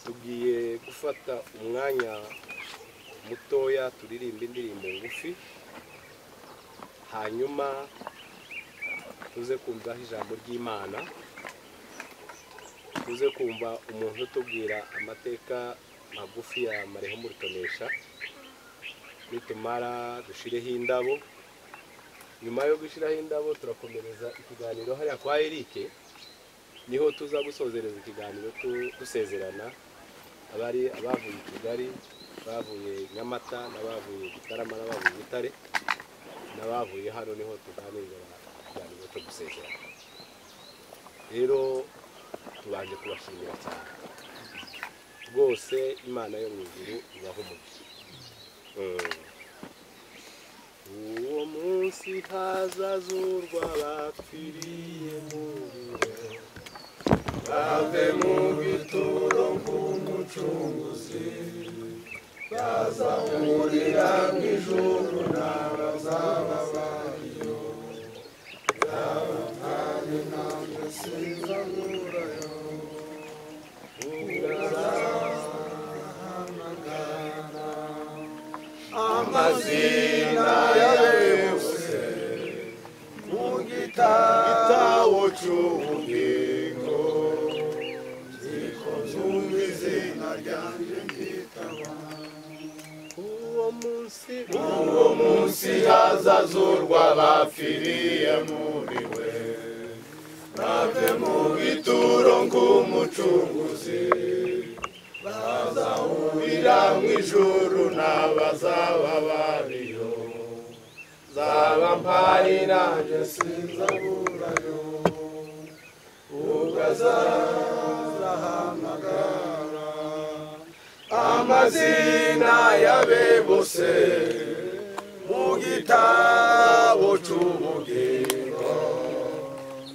Tugiye gufata umwanya mutoya turirimba indirimbo ngufi, hanyuma tuze kumva ijambo ry'Imana, tuze kumva umuntu utubwira amateka magufi ya Marehemu Rutonesha. Nitumara dushireho indabo. Nyuma yo gushiraho indabo turakomereza ikiganiro hariya kwa Eric, niho tuza gusozereza ikiganiro dusezerana abari abavuye Kigali, bavuye Nyamata, n'abavuye Gitarama, n'abavuye Butare, n'abavuye hano, niho tuganirira ikiganiro cyo gusezerana. Rero tubanje kubashimira cyane rwose, Imana yo mu ijuru ibahe umugisha. Uwo munsi hazazurwa abapfiriye muri we, bave mu bituro nk'umucunguzi, bazahurira mu ijuru n'abazaba bariyo, nzaba nanjye sinzaburayo, uzahamagara amazina yose mu gitabo cy'ubugingo, nziko nzumva izina ryanjye nkitaba. Uwo munsi hazazurwa abapfiriye muri we, bave mu bituro nk'umucunguzi, bazahurira mu ijuru n'abazaba bariyo, nzaba mpari nanjye sinzaburayo, ubwo azahamagara amazina yabe bose mu gitabo cy'ubugingo,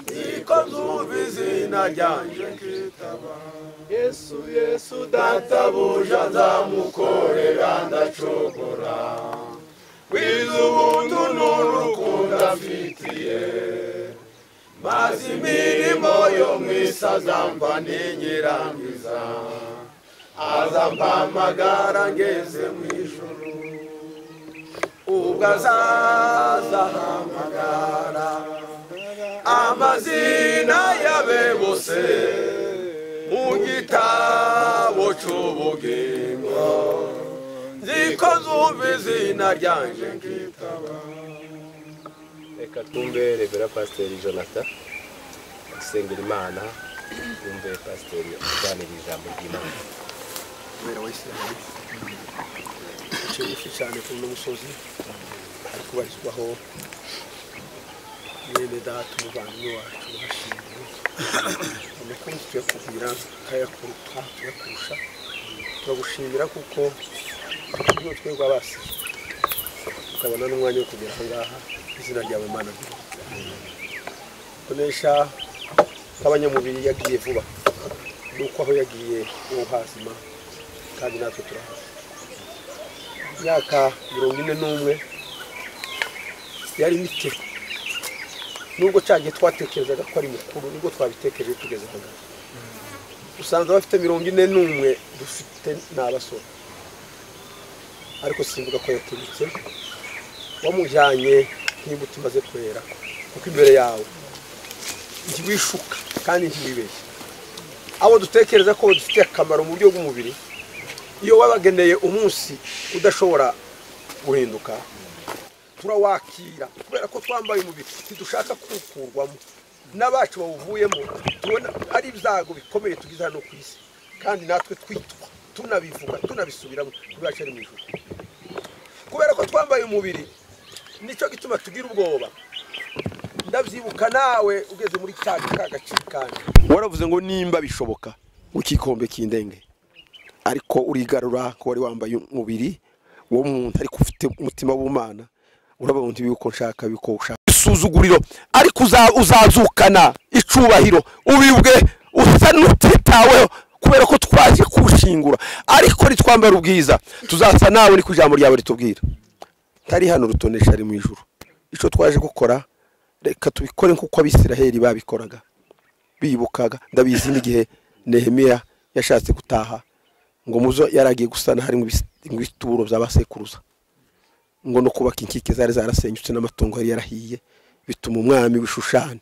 niko nzumva izina ryanjye nkitaba. Yesu Yesu databuja nzamukorera ndacogora, wiza ubuntu n'urukundo afitiye, maze imirimo yo mu isi azampa ninyirangiza, azampamagara ngeze mu ijuru, ubwo azahamagara amazina yabe bose mu gitabo cy'ubugingo, nziko nzumva izina ryanjye nkitaba. Reka twumve Revera Pasiteri Jonathan dusengera Imana, twumve Pasiteri aganira ijambo ry'Imana. Kubera wa Isiraheli bugufi cyane kuri uno musozi ari kubarizwaho mwene data umuvandimwe wacu wahashingiwe, amakuru tuyakubwira kayakuruta tuyakurusha. Turagushimira kuko iyo twebwe abasize tukabona n'umwanya wo kugera aha ngaha, izina ryawe Mana konesha nk'abanyamubiri yagiye vuba, nuko aho yagiye uwo hazima kandi natwe turahazi. Imyaka 41 yari mike, nubwo cyagiye twatekerezaga ko ari mukuru, nubwo twabitekereje tugeze aha ngaha usanga bafite 41 dufite n'abasore, ariko simvuga ko yaturutse wamujyanye nk'imbuto imaze kwera, kuko imbere yawe ntiwishuka kandi ntiwibeshye. Abo dutekereza ko badufitiye akamaro mu buryo bw'umubiri, iyo wabageneye umunsi udashobora guhinduka turawakira, kubera ko twambaye umubiri ntidushaka kuwukurwamo, n'abacu bawuvuyemo tubona ari ibyago bikomeye tugize hano ku isi, kandi natwe twitwa tunabivuga tunabisubiramo kubacu ari mu ijuru. Kubera ko twambaye umubiri nicyo gituma tugira ubwoba. Ndabyibuka nawe ugeze muri cya gacikane waravuze ngo nimba bishoboka ukikombe kindenge, ariko urigarura ko wari wambaye umubiri wo muntu ariko ufite umutima w'Imana, urabona yuko nshaka yuko ushaka isuzuguriro, ariko uzazukana icubahiro ubibwe usa n'utitaweho, kubera ko twaje kushingura, ariko nitwambara ubwiza tuzasa nawe, ni ku ijambo ryawe ritubwira. Tari hano Rutonesha ari mu ijuru. Ico twaje gukora reka tubikore nkuko Abisiraheli babikoraga, bibukaga. Ndabizi n'igihe Nehemiya yashatse gutaha Ngo muzo yaragiye gusana harimo ibituro by'abasekuruza, ngo no kubaka inkike zari zarasenyutse n'amatungo yari yarahiye, bituma umwami w'Ishushani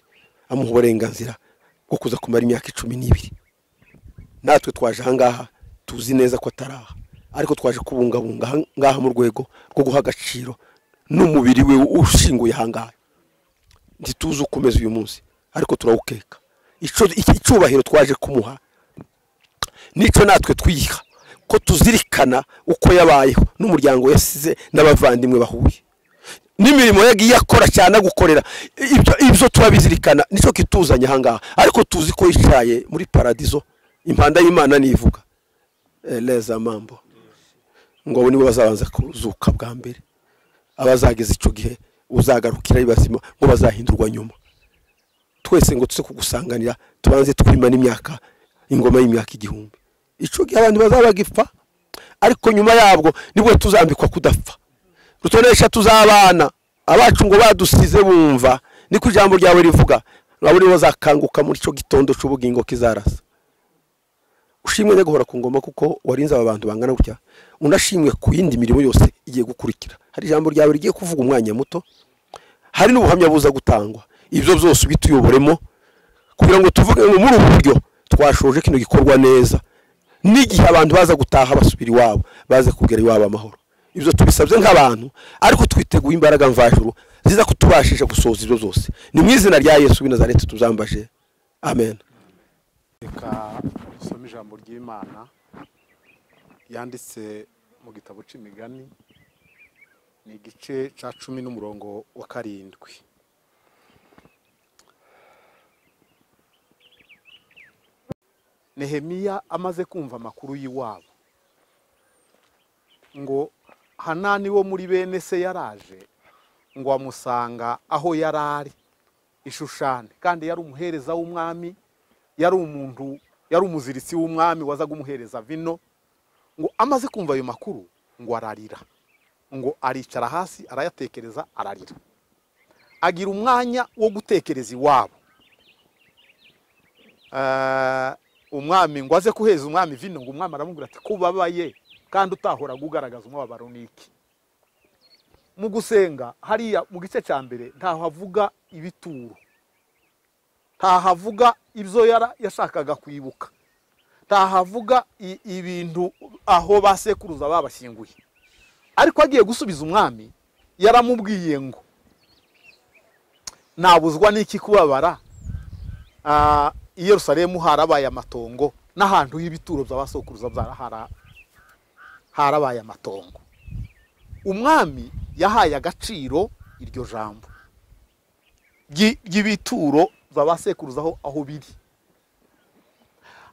amuha uburenganzira bwo kuza kumara imyaka 12. Natwe twaje ahangaha tuzi neza ko ataraha, ariko twaje kubungabunga ahangaha mu rwego rwo guha agaciro n'umubiri we ushinguye ahangaha. Ntituzi uko umeze uyu munsi, ariko turawukeka. Icyubahiro twaje kumuha nico natwe twiha ko tuzirikana uko yabayeho n'umuryango yasize n'abavandimwe bahuye n'imirimo yagiye akora cyane gukorera, ibyo turabizirikana, nico kituzanye ahangaha. Ariko tuzi ko yicaye muri paradizo, impanda y'Imana nivuga eleza mambo, ngo abo nibo bazabanza kuzuka bwa mbere, abazageza icyo gihe uzagarukira ibazima ngo bazahindurwa nyuma. Twese ngo tuze kugusanganira, tubanze twimana imyaka ingoma y'imyaka 1000. Icyo gihe abantu bazaba gipfa, ariko nyuma yabwo nibwo tuzambikwa kudapfa. Rutonesha tuzabana abacu ngo badusize bumva, niko ijambo ryawe rivuga, abo nibo bazakanguka muri cyo gitondo cy'ubugingo kizarasa. Ushimwe guhora ku ngoma kuko warinze aba bantu bangana gutya, unashimwe ku yindi mirimo yose igiye gukurikira. Hari ijambo ryawe rigiye kuvuga umwanya muto, hari n'ubuhamya buza gutangwa. Ibyo byose ubituyoboremo kugira ngo tuvuge ngo muri ubu buryo twashoje kino gikorwa neza, n'igihe abantu baza gutaha basubira iwabo baze kugera iwabo amahoro. Ibyo tubisabye nk'abantu, ariko twiteguye imbaraga mvajuru ziza kutubashisha gusohoza ibyo byose. Ni mu izina rya Yesu w'i Nazareti tuzambaje, amen. Reka dusome ijambo ry'Imana yanditse mu gitabo c'Imigani, ni igice ca 10 n'umurongo wa 7. Nehemiya amaze kumva amakuru y'iwabo ngo Hanani wo muri bene se yaraje, ngo amusanga aho yarari Ishushani, kandi yari umuhereza w'umwami, yari umuntu, yari umuziritsi w'umwami wazaga umuhereza vino. Ngo amaze kumva ayo makuru ngo ararira, ngo aricara hasi arayatekereza, ararira, agira umwanya wo gutekereza iwabo. Umwami ngo aze kuheza umwami vino, ngo umwami aramubwira ati kubabaye kandi utahora kugaragaza umubabaro niki. Mu gusenga hariya mu gice cya mbere ntaho havuga ibituro, ntahavuga ibyo yashakaga kwibuka, ntahavuga ibintu aho basekuruza babashyinguye. Ariko agiye gusubiza umwami yaramubwiye ngo nabuzwa n'iki kubabara, i Yerusalemu harabaye amatongo, n'ahantu y'ibituro by'abasokuruza harabaye amatongo. Umwami yahaye agaciro iryo jambo ry'ibituro by'abasekuruza aho biri.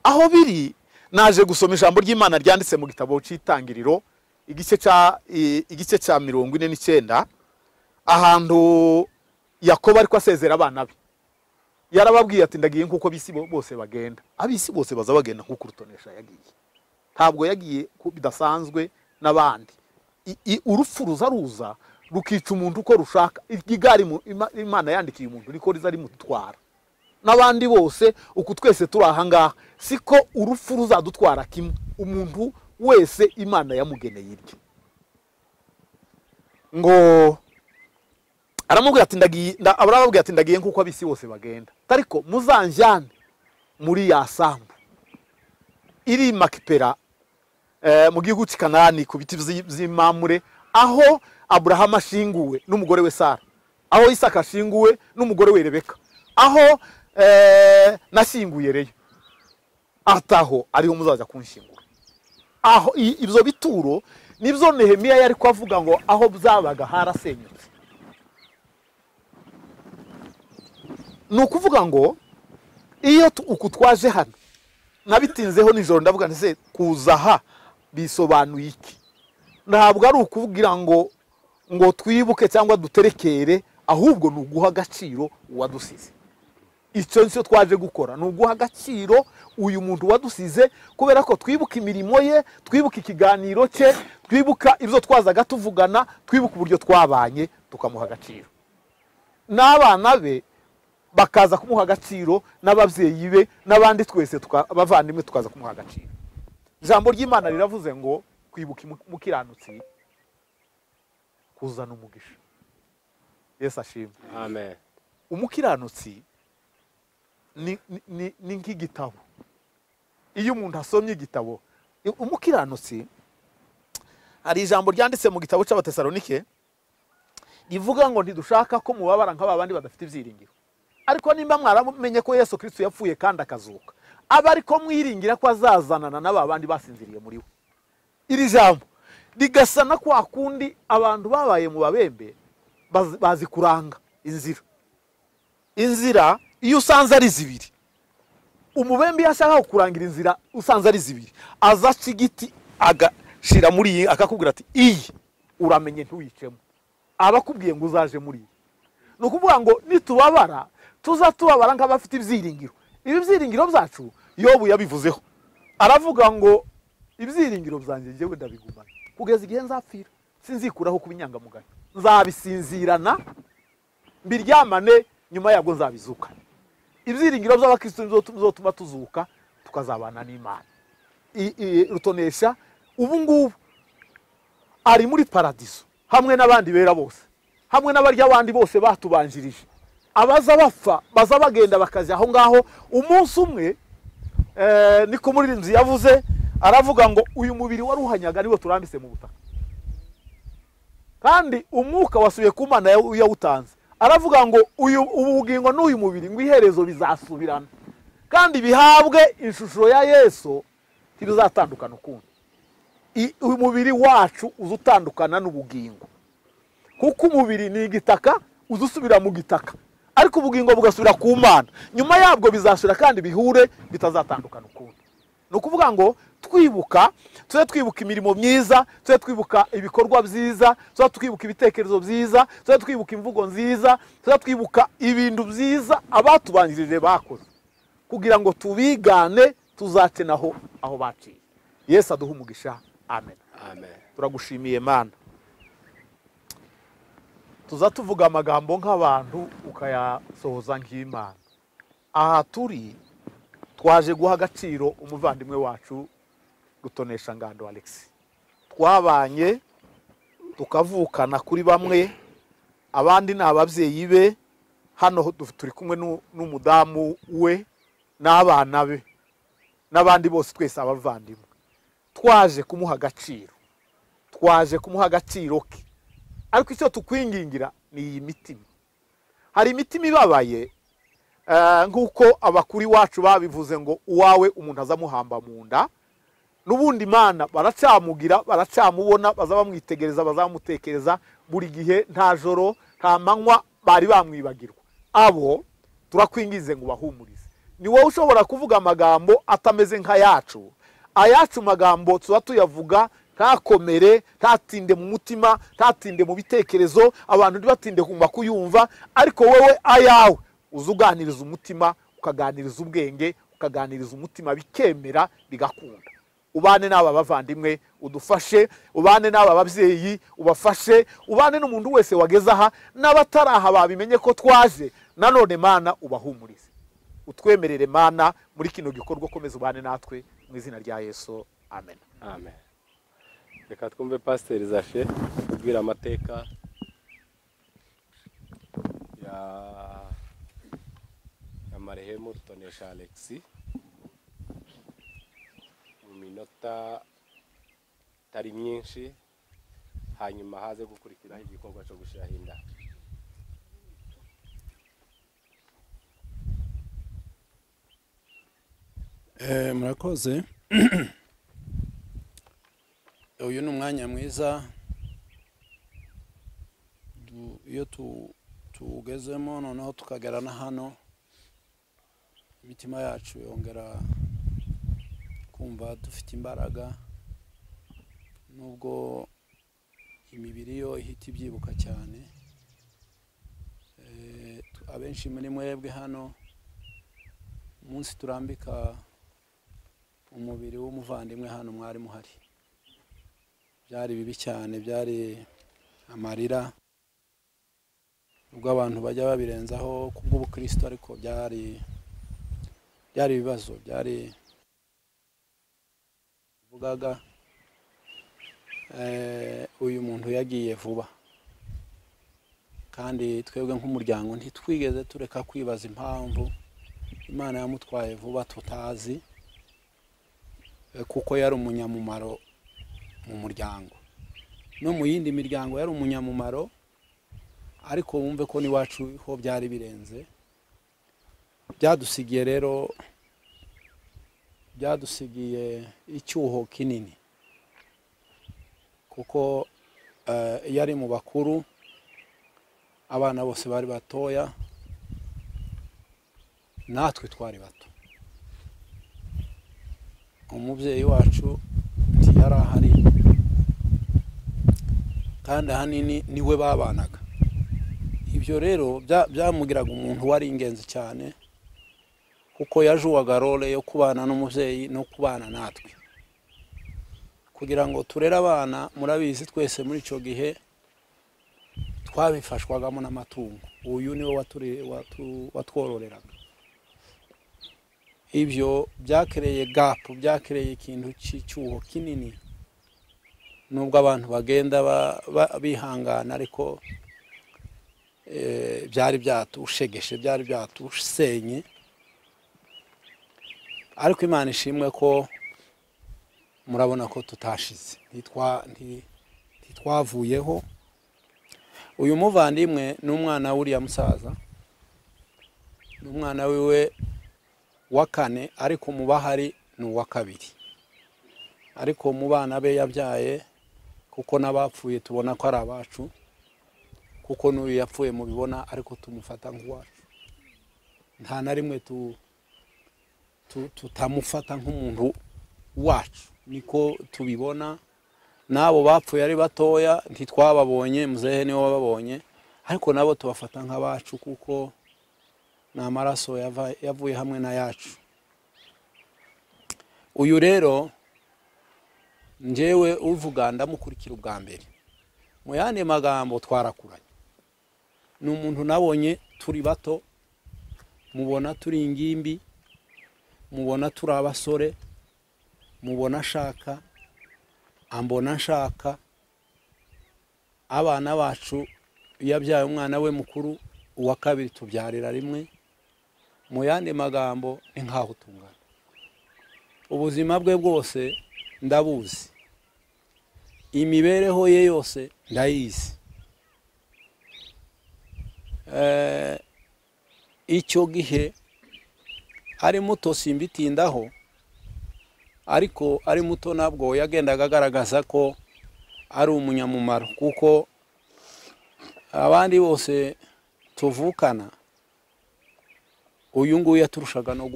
Aho biri, naje gusoma ijambo ry'Imana ryanditse mu gitabo cy'Itangiriro igice cya 49, ahantu Yakobo ariko asezera abana be. Yarababwiye ati ndagiye nkuko bisi bose bagenda. Abisi bose baza bagenda nkuko Rutonesha yagiye. Ntabwo yagiye bidasanzwe n'abandi. Urupfu ruza rukica umuntu uko rushaka. Igari Imana yandikiye umuntu niko riza rimutwara. N'abandi bose uku twese turi aha ngaha, siko urupfu ruzadutwara kimwe. Umuntu wese Imana yamugeneye iryo. Ngo aramubwira ati ndagiye, abarababwira ati ndagiye nkuko abisi bose bagenda, ariko muzanjyane muri ya sambu iri Makipera mu gihugu cy'i Kanani ku biti by'Imamure, aho Abrahamu ashinguwe n'umugore we Sara, aho Isaka ashinguwe n'umugore we Rebeka, aho nashinguye Leya, ataho ariho muzaza kunshingura. Aho ibyo bituro nibyo Nehemiya yari kwavuga ngo aho byabaga harasenyutse. Ni ukuvuga ngo iyo uku twaje hano, nabitinzeho nijoro ndavuga nti se kuza aha bisobanuye iki? Ntabwo ari ukuvugira ngo twibuke cyangwa duterekere, ahubwo ni uguha agaciro uwadusize. Icyo nicyo twaje gukora, ni uguha agaciro uyu muntu wadusize, kubera ko twibuka imirimo ye, twibuka ikiganiro cye, twibuka ibyo twazaga tuvugana, twibuka uburyo twabanye, tukamuha agaciro. N'abana be bakaza kumuha agaciro, n'ababyeyi be n'abandi twese abavandimwe tukaza kumuha agaciro. Ijambo ry'Imana riravuze ngo kwibuka umukiranutsi kuzana umugisha. Yesu ashimwe. Amen. Umukiranutsi ni nk'igitabo. Iyo umuntu asomye igitabo, umukiranutsi, hari ijambo ryanditse mu gitabo cy'Abatesalonike rivuga ngo ntidushaka ko mubabara nk'aba bandi badafite ibyiringiro. Ariko nimba mwaramenye ko Yesu Kristo yapfuye kandi akazuka, aba ariko mwiringira ko azazanana n'aba bandi basinziriye muri we. Iri jambo rigasa na kwa kundi abantu babaye mu babembe bazi kuranga inzira. Inzira iyo usanze ari zibiri, umubembe yashaka kurangira inzira usanze ari zibiri, azaca igiti agashira muri iyi akakubwira ati iyi uramenye ntuyicemo, abakubwiye ngo uzaje muri iyi. Ni ukuvuga ngo nitubabara tuzatubabara nk'abafite ibyiringiro. Ibi byiringiro byacu Yobu yabivuzeho, aravuga ngo ibyiringiro byanjye njyewe ndabigumana kugeza igihe nzapfira, sinzikuraho kuba inyangamugayo, nzabisinzirana mbiryamane, nyuma yabwo nzabizuka. Ibyiringiro by'abakristo bizotuma tuzuka tukazabana n'Imana. Rutonesha ubu ngubu ari muri paradiso hamwe n'abandi bera bose, hamwe n'abarya abandi bose batubanjirije. Abaza bapfa baza bagenda bakajya aho ngaho. Umunsi umwe niko muririmbyi yavuze, aravuga ngo uyu mubiri waruhanyaga niwo turambise mu butaka, kandi umwuka wasubiye ku Mana yawutanze. Aravuga ngo uyu ubugingo n'uyu mubiri ngo iherezo bizasubirana, kandi bihabwe ishusho ya Yesu, ntibizatandukana ukundi. Uyu mubiri wacu uzutandukana n'ubugingo, kuko umubiri ni igitaka uzusubira mu gitaka, ariko ubugingo bugasubira ku Mana. Nyuma yabwo bizasubira kandi bihure, bitazatandukana ukundi. Ni ukuvuga ngo twibuka, tuze twibuka imirimo myiza, tuze twibuka ibikorwa byiza, tuze twibuka ibitekerezo byiza, tuze twibuka imvugo nziza, tuze twibuka ibintu byiza abatubanjirije bakoze, kugira ngo tubigane, tuzace naho aho baciye. Yesu aduhe umugisha. Amen. Amen. Turagushimiye Mana. Tuza tuvuga amagambo nk'abantu ukayasohoza nk'Imana. Aha turi twaje guha agaciro umuvandimwe wacu Rutonesha Ngando Alex. Twabanye tukavukana kuri bamwe, abandi ni ababyeyi be. Hano turi kumwe n'umudamu we n'abana be n'abandi bose, twese abavandimwe. Twaje kumuha agaciro, twaje kumuha agaciro ke. Ariko icyo tukwingingira ni iyi mitima. Hari imitima ibabaye, nk'uko abakuri wacu babivuze ngo uwawe umuntu azamuhamba mu nda. N'ubundi Imana baracyamugira, baracyamubona, baza bamwitegereza, bazamutekereza buri gihe, nta joro nta manywa bari bamwibagirwa. Abo turakwingize ngo bahumurize. Ni wowe ushobora kuvuga amagambo atameze nk'ayacu. Ayacu magambo tuba tuyavuga ntakomere, ntatinde mu mutima, ntatinde mu bitekerezo, abantu ntibatinde kumva kuyumva, ariko wowe ayawe uzuganiriza umutima, ukaganiriza ubwenge, ukaganiriza umutima, bikemera bigakunda. Ubane n'aba bavandimwe udufashe, ubane n'aba babyeyi ubafashe, ubane n'umuntu wese wageze aha n'abataraha babimenye ko twaje. Nanone Mana ubahumurize, utwemerere Mana muri kino gikorwa, komeza ubane natwe mu izina rya Yesu. Amen. Amen. Reka twumve Pasiteri Zashe kubwira amateka ya marehemu Rutonesha Alexis mu minota itari myinshi, hanyuma haze gukurikiraho igikorwa cyo gushyiraho inda. Murakoze. Uyu ni umwanya mwiza iyo tugezemo noneho tukagera na hano, imitima yacu yongera kumva dufite imbaraga, nubwo imibiri yo ihita ibyibuka cyane. Abenshi muri mwebwe hano umunsi turambika umubiri w'umuvandimwe hano mwari muhari, byari bibi cyane, byari amarira, ubwo abantu bajya babirenzaho kubw'ubukristo, ariko byari ibibazo, byari Yabivugaga, uyu muntu yagiye vuba, kandi twebwe nk'umuryango ntitwigeze tureka kwibaza impamvu Imana yamutwaye vuba tutazi, kuko yari umunyamumaro mu muryango no mu yindi miryango yari umunyamumaro, ariko wumve ko n'iwacu ho byari birenze. Byadusigiye rero, byadusigiye icyuho kinini, kuko yari mu bakuru, abana bose bari batoya, natwe twari bato. Umubyeyi wacu ntiyari ahari, kandi ahanini niwe babanaga. Ibyo rero byamugiraga umuntu wari ingenzi cyane, kuko yajuwaga role yo kubana n'umubyeyi no kubana natwe kugira ngo turere abana. Murabizi twese muri icyo gihe twabifashwagamo n'amatungo, uyu niwe watwororeraga. Ibyo byakereye gap, byakereye ikintu cy'icyuho kinini, nubwo abantu bagenda bihangana, ariko byari byatushegeshe, byari byatusenye. Ariko Imana ishimwe ko murabona ko tutashize, ntitwavuyeho. Uyu muvandimwe ni umwana w'uriya musaza, ni umwana wiwe wa kane, ariko mu bahari ni uwa kabiri, ariko mu bana be yabyaye, kuko n'abapfuye tubona ko ari abacu, kuko n'uyu yapfuye mubibona, ariko tumufata nk'uwacu. Nta na rimwe tutamufata nk'umuntu wacu, niko tubibona. N'abo bapfuye ari batoya ntitwababonye, muzehe niwe wababonye, ariko nabo tubafata nk'abacu, kuko ni amaraso yavuye hamwe na yacu. Uyu rero njyewe uvuga ndamukurikira ubwa mbere, mu yandi magambo twarakuranye. Ni umuntu nabonye turi bato, mubona turi ingimbi, mubona turi abasore, mubona ashaka, ambona nshaka. Abana bacu yabyaye umwana we mukuru, uwa kabiri tubyarira rimwe. Mu yandi magambo ni nkaho tungana. Ubuzima bwe bwose ndabuzi, imibereho ye yose ndayizi. Icyo gihe ari muto simbitindaho, ariko ari muto nabwo yagendaga agaragaza ko ari umunyamumaro, kuko abandi bose tuvukana uyu nguyu yaturushaga no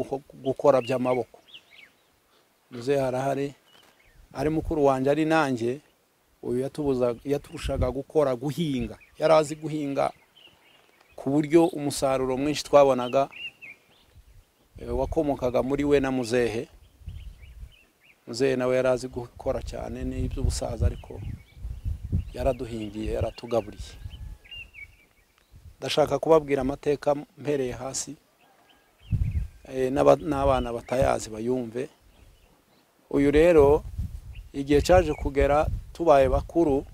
gukora by'amaboko. Muzehe harahari, ari mukuru wanjye ari nanjye, uyu yaturushaga gukora, guhinga. Yari azi guhinga ku buryo umusaruro mwinshi twabonaga wakomokaga muri we na muzehe. Muzehe nawe yari azi gukora cyane n'iby'ubusaza, ariko yaraduhingiye, yaratugaburiye. Ndashaka kubabwira amateka mpereye hasi, n'abana batayazi bayumve. Uyu rero igihe cyaje kugera tubaye bakuru,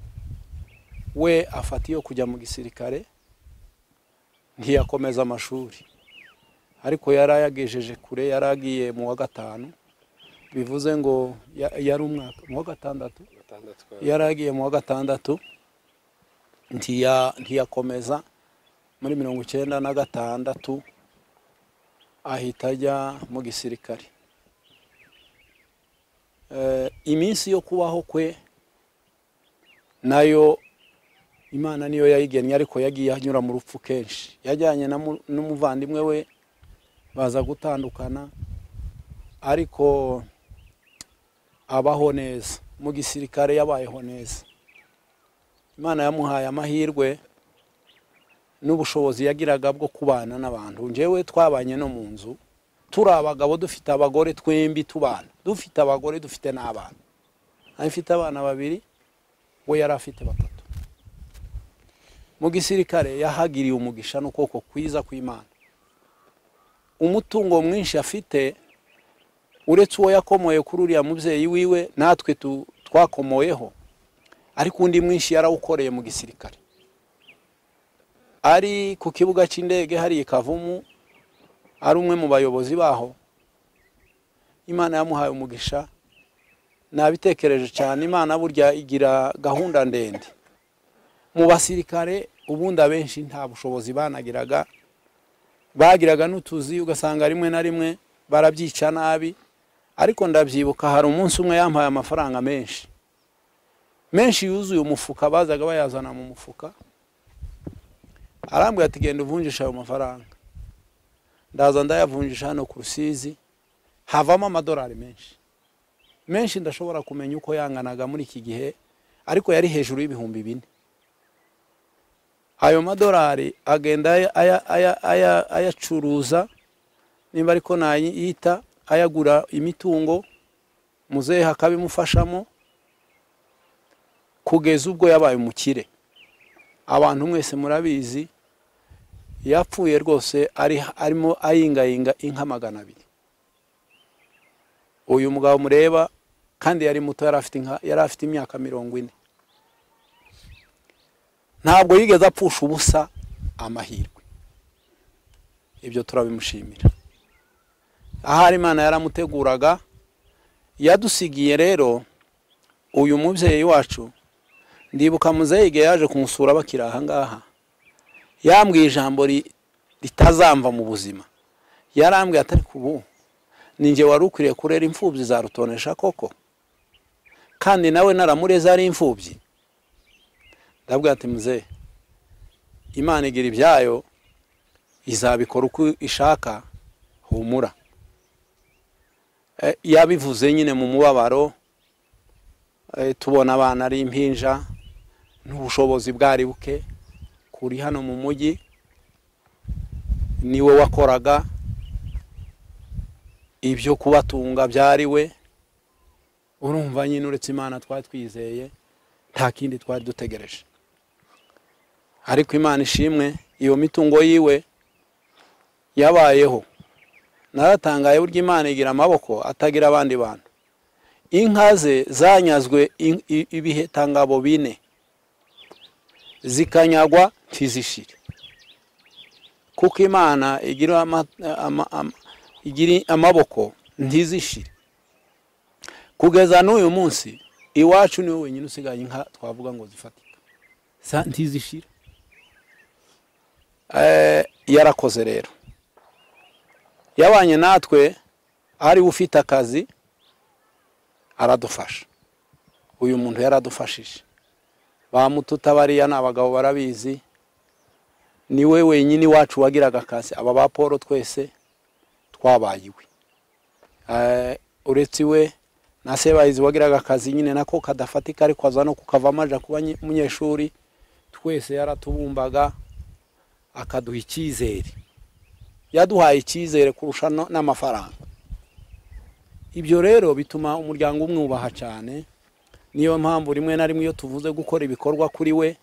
we afata iyo kujya mu gisirikare, ntiyakomeza amashuri, ariko yarayagejeje kure, yaragiye mu wa 5, bivuze ngo yari umwaka mu wa 6, yaragiye mu wa 6, ntiyakomeza. Muri 96 ahita ajya mu gisirikare. Iminsi yo kubaho kwe nayo Imana niyo yayigennye, ariko yagiye anyura mu rupfu kenshi. Yajyanye n'umuvandimwe we baza gutandukana, ariko abaho neza mu gisirikare, yabayeho neza. Imana yamuhaye amahirwe n'ubushobozi yagiraga bwo kubana n'abantu. Njyewe twabanye no mu nzu turi abagabo, dufite abagore twembi tubana, dufite abagore dufite n'abana. Afite abana 2, we yari afite 3. Mu gisirikare yahagiriye umugisha n'ukuboko kwiza kw'Imana. Umutungo mwinshi afite Uretse uwo yakomoye kuri uriya mubyeyi wiwe natwe twakomoyeho, ariko undi mwinshi yarawukoreye mu gisirikare. Ari ku kibuga cy'indege hari Kavumu, ari umwe mu bayobozi baho. Imana yamuhaye umugisha. Nabitekereje cyane, Imana burya igira gahunda ndende. Mu basirikare ubundi abenshi nta bushobozi banagiraga, bagiraga n'utuzi ugasanga rimwe na rimwe barabyica nabi. Ariko ndabyibuka hari umunsi umwe yampaye amafaranga menshi menshi yuzuye umufuka, bazaga bayazana mu mufuka. Arambwira ati genda uvunjisha ayo mafaranga. Ndaza ndayavunjisha hano ku Rusizi, havamo amadolari menshi menshi. Ndashobora kumenya uko yanganaga muri iki gihe, ariko yari hejuru y'4,000. Ayo madolari agenda ayacuruza, nimba ariko nayita, ayagura imitungo, muzehe akabimufashamo kugeza ubwo yabaye umukire. Abantu mwese murabizi, yapfuye rwose arimo ayingayinga inka 200. Uyu mugabo mureba kandi yari muto, yari afite inka, yari afite imyaka 40. Ntabwo yigeze apfusha ubusa amahirwe, ibyo turabimushimira. Ahari Imana yaramuteguraga, yadusigiye rero uyu mubyeyi wacu. Ndibuka muzehe igihe yaje kumusura bakiri aha ngaha, yambwiye ijambo ritazamva mu buzima. Yarambwiye atari kubu ninjye wari ukwiriye kurera imfubyi za Rutonesha koko, kandi nawe naramureze ari imfubyi. Ndabwira ati muzehe, Imana igira ibyayo, izabikora uko ishaka, humura. Yabivuze nyine mu mubabaro, tubona abana ari impinja n'ubushobozi bwari buke. Kuri hano mu mujyi niwe wakoraga ibyo kubatunga byari we. Urumva nyine uretse Imana twari twizeye nta kindi twari dutegereje. Ariko Imana ishimwe, iyo mitungo yiwe yabayeho. Naratangaye burya Imana igira amaboko atagira abandi bantu. Inka ze zanyazwe ibihetangabo 4, zikanyagwa ntizishire, kuko Imana igira amaboko ntizishire. Kugeza n'uyu munsi iwacu niwe wenyine usigaye inka twavuga ngo zifatika, ntizishire. Yarakoze rero, yabanye natwe, ari ufite akazi aradufasha. Uyu muntu yaradufashije. Bamututa bariya n'abagabo barabizi, niwe wenyine iwacu wagiraga akazi. Aba ba Paul twese twabaye iwe, uretse iwe na Sebayizi wagiraga akazi nyine nako kadafatika, ariko aza no kukavamo aja kuba umunyeshuri. Twese yaratubumbaga akaduha icyizere, yaduhaye icyizere kurusha n'amafaranga. Ibyo rero bituma umuryango umwubaha cyane. Niyo mpamvu rimwe na rimwe iyo tuvuze gukora ibikorwa kuri we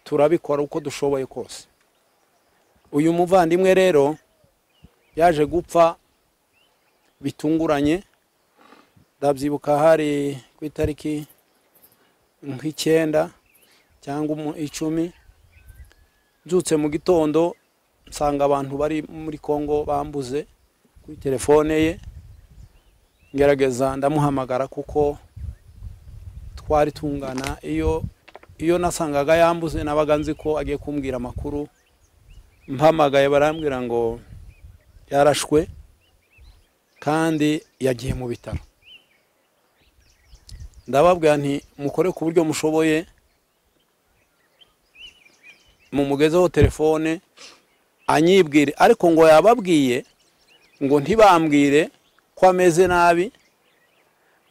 turabikora uko dushoboye kose. Uyu muvandimwe rero yaje gupfa bitunguranye. Ndabyibuka hari ku itariki nk'9 cyangwa 10, mbyutse mu gitondo nsanga abantu bari muri Kongo bambuze kuri telefone ye. Ngerageza ndamuhamagara kuko twari tungana. Iyo nasangaga yambuze nabaga nzi ko agiye kumbwira amakuru. Mpamagaye barambwira ngo yarashwe kandi yagiye mu bitaro. Ndababwira nti mukore ku buryo mushoboye, mumugezeho telefone anyibwire. Ariko ngo yababwiye ngo ntibambwire ko ameze nabi,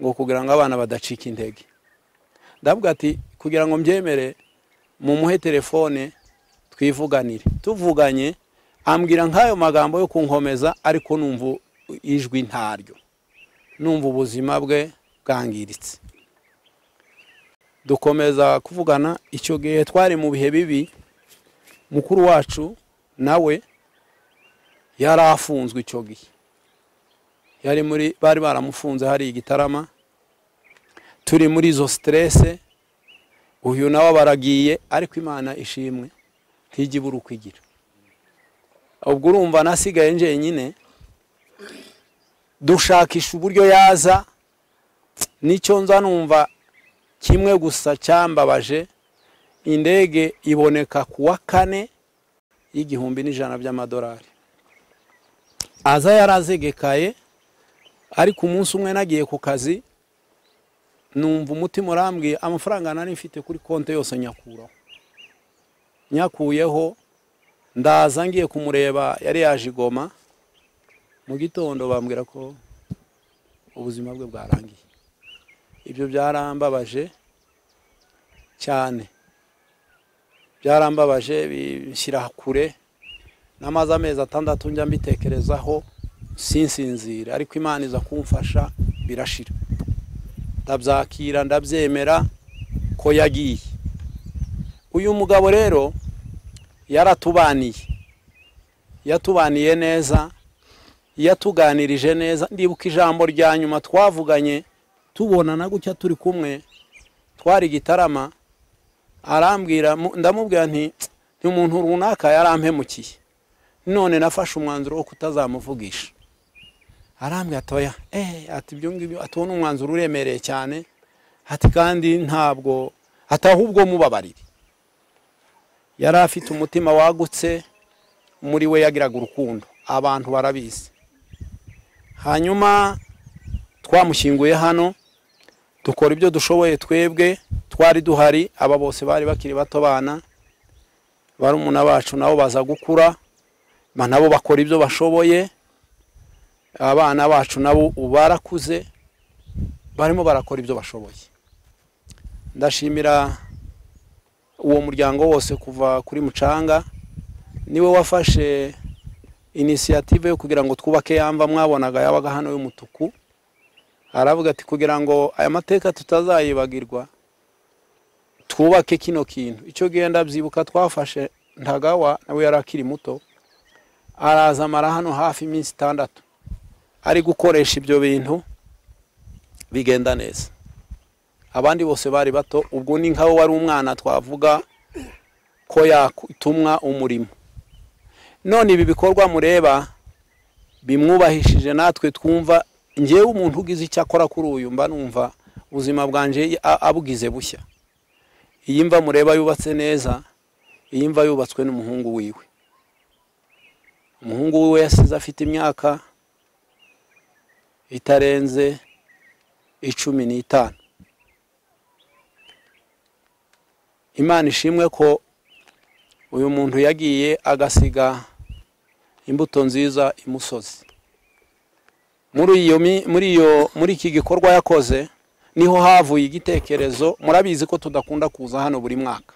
ngo kugira ngo abana badacika intege. Ndavuga ati kugira ngo mbyemere mumuhe telefone twivuganire. Tuvuganye ambwira nk'ayo magambo yo kunkomeza, ariko numva ijwi ntaryo, numva ubuzima bwe bwangiritse. Dukomeza kuvugana. Icyo gihe twari mu bihe bibi, mukuru wacu nawe yarafunzwe icyo gihe. Yari muri bari baramufunze hari igitarama. Turi muri izo stress, uyu nawe baragiye, ariko Imana ishimwe ntijya ukwigira. Ubwo urumva nasigaye njenyine, dushakisha uburyo yaza. Nicyo nza numva kimwe gusa cyambabaje, indege iboneka kuwa kane y'1100 by'amadolari. Aza yarazegekaye, ariko umunsi umwe nagiye ku kazi numva umutima urambwiye amafaranga nari mfite kuri konte yose nyakuraho. Nyakuyeho ndaza ngiye kumureba, yari yaje i Goma mu gitondo, bambwira ko ubuzima bwe bwarangiye. Ibyo byarambabaje cyane, byarambabaje bishyira kure. Namaze amezi 6 njya mbitekerezaho sinsinzira, ariko Imana iza kumfasha birashira. Ndabyakira, ndabyemera ko yagiye. Uyu mugabo rero yaratubaniye, yatubaniye neza, yatuganirije neza. Ndibuka ijambo rya nyuma twavuganye tubonana gutya turi kumwe, twari Gitarama, arambwira, ndamubwira nti umuntu runaka yarampemukiye, none nafashe umwanzuro wo kutazamuvugisha. Arambwira ati oya, ati ibyo ngibyo, ati uwo umwanzuro uremereye cyane, ati kandi ntabwo, ati ahubwo mubabarire. Yari afite umutima wagutse, muri we yagiraga urukundo, abantu barabizi. Hanyuma twamushyinguye hano, dukora ibyo dushoboye twebwe twari duhari, aba bose bari bakiri bato bana, barumuna bacu nabo baza gukura, nabo bakora ibyo bashoboye. Abana bacu nabo barakuze, barimo barakora ibyo bashoboye. Ndashimira uwo muryango wose kuva kuri Mucanga, niwe wafashe initiative yo kugira ngo twubake yamba mwabonaga yabaga hano y'umutuku. Aravuga ati kugira ngo aya mateka tutazayibagirwa twubake kino kintu. Icyo gihe ndabyibuka twafashe Ntagawa, nawe yari akiri muto, araza amara hano hafi iminsi 6 ari gukoresha ibyo bintu bigenda neza. Abandi bose bari bato, ubwo ni nkaho wari umwana twavuga ko yatumwa umurimo. None ibi bikorwa mureba bimwubahishije, natwe twumva ngewe umuntu ugize icyo akora kuri uyu mba numva ubuzima bwanje abugize bushya. Iyi mva mureba yubatse neza, iyi mva yubatswe n'umuhungu wiwe. Umuhungu wiwe yasize afite imyaka itarenze 15. Imana ishimwe ko uyu muntu yagiye agasiga imbuto nziza imusozi. Muri iki gikorwa yakoze niho havuye igitekerezo. Murabizi ko tudakunda kuza hano buri mwaka,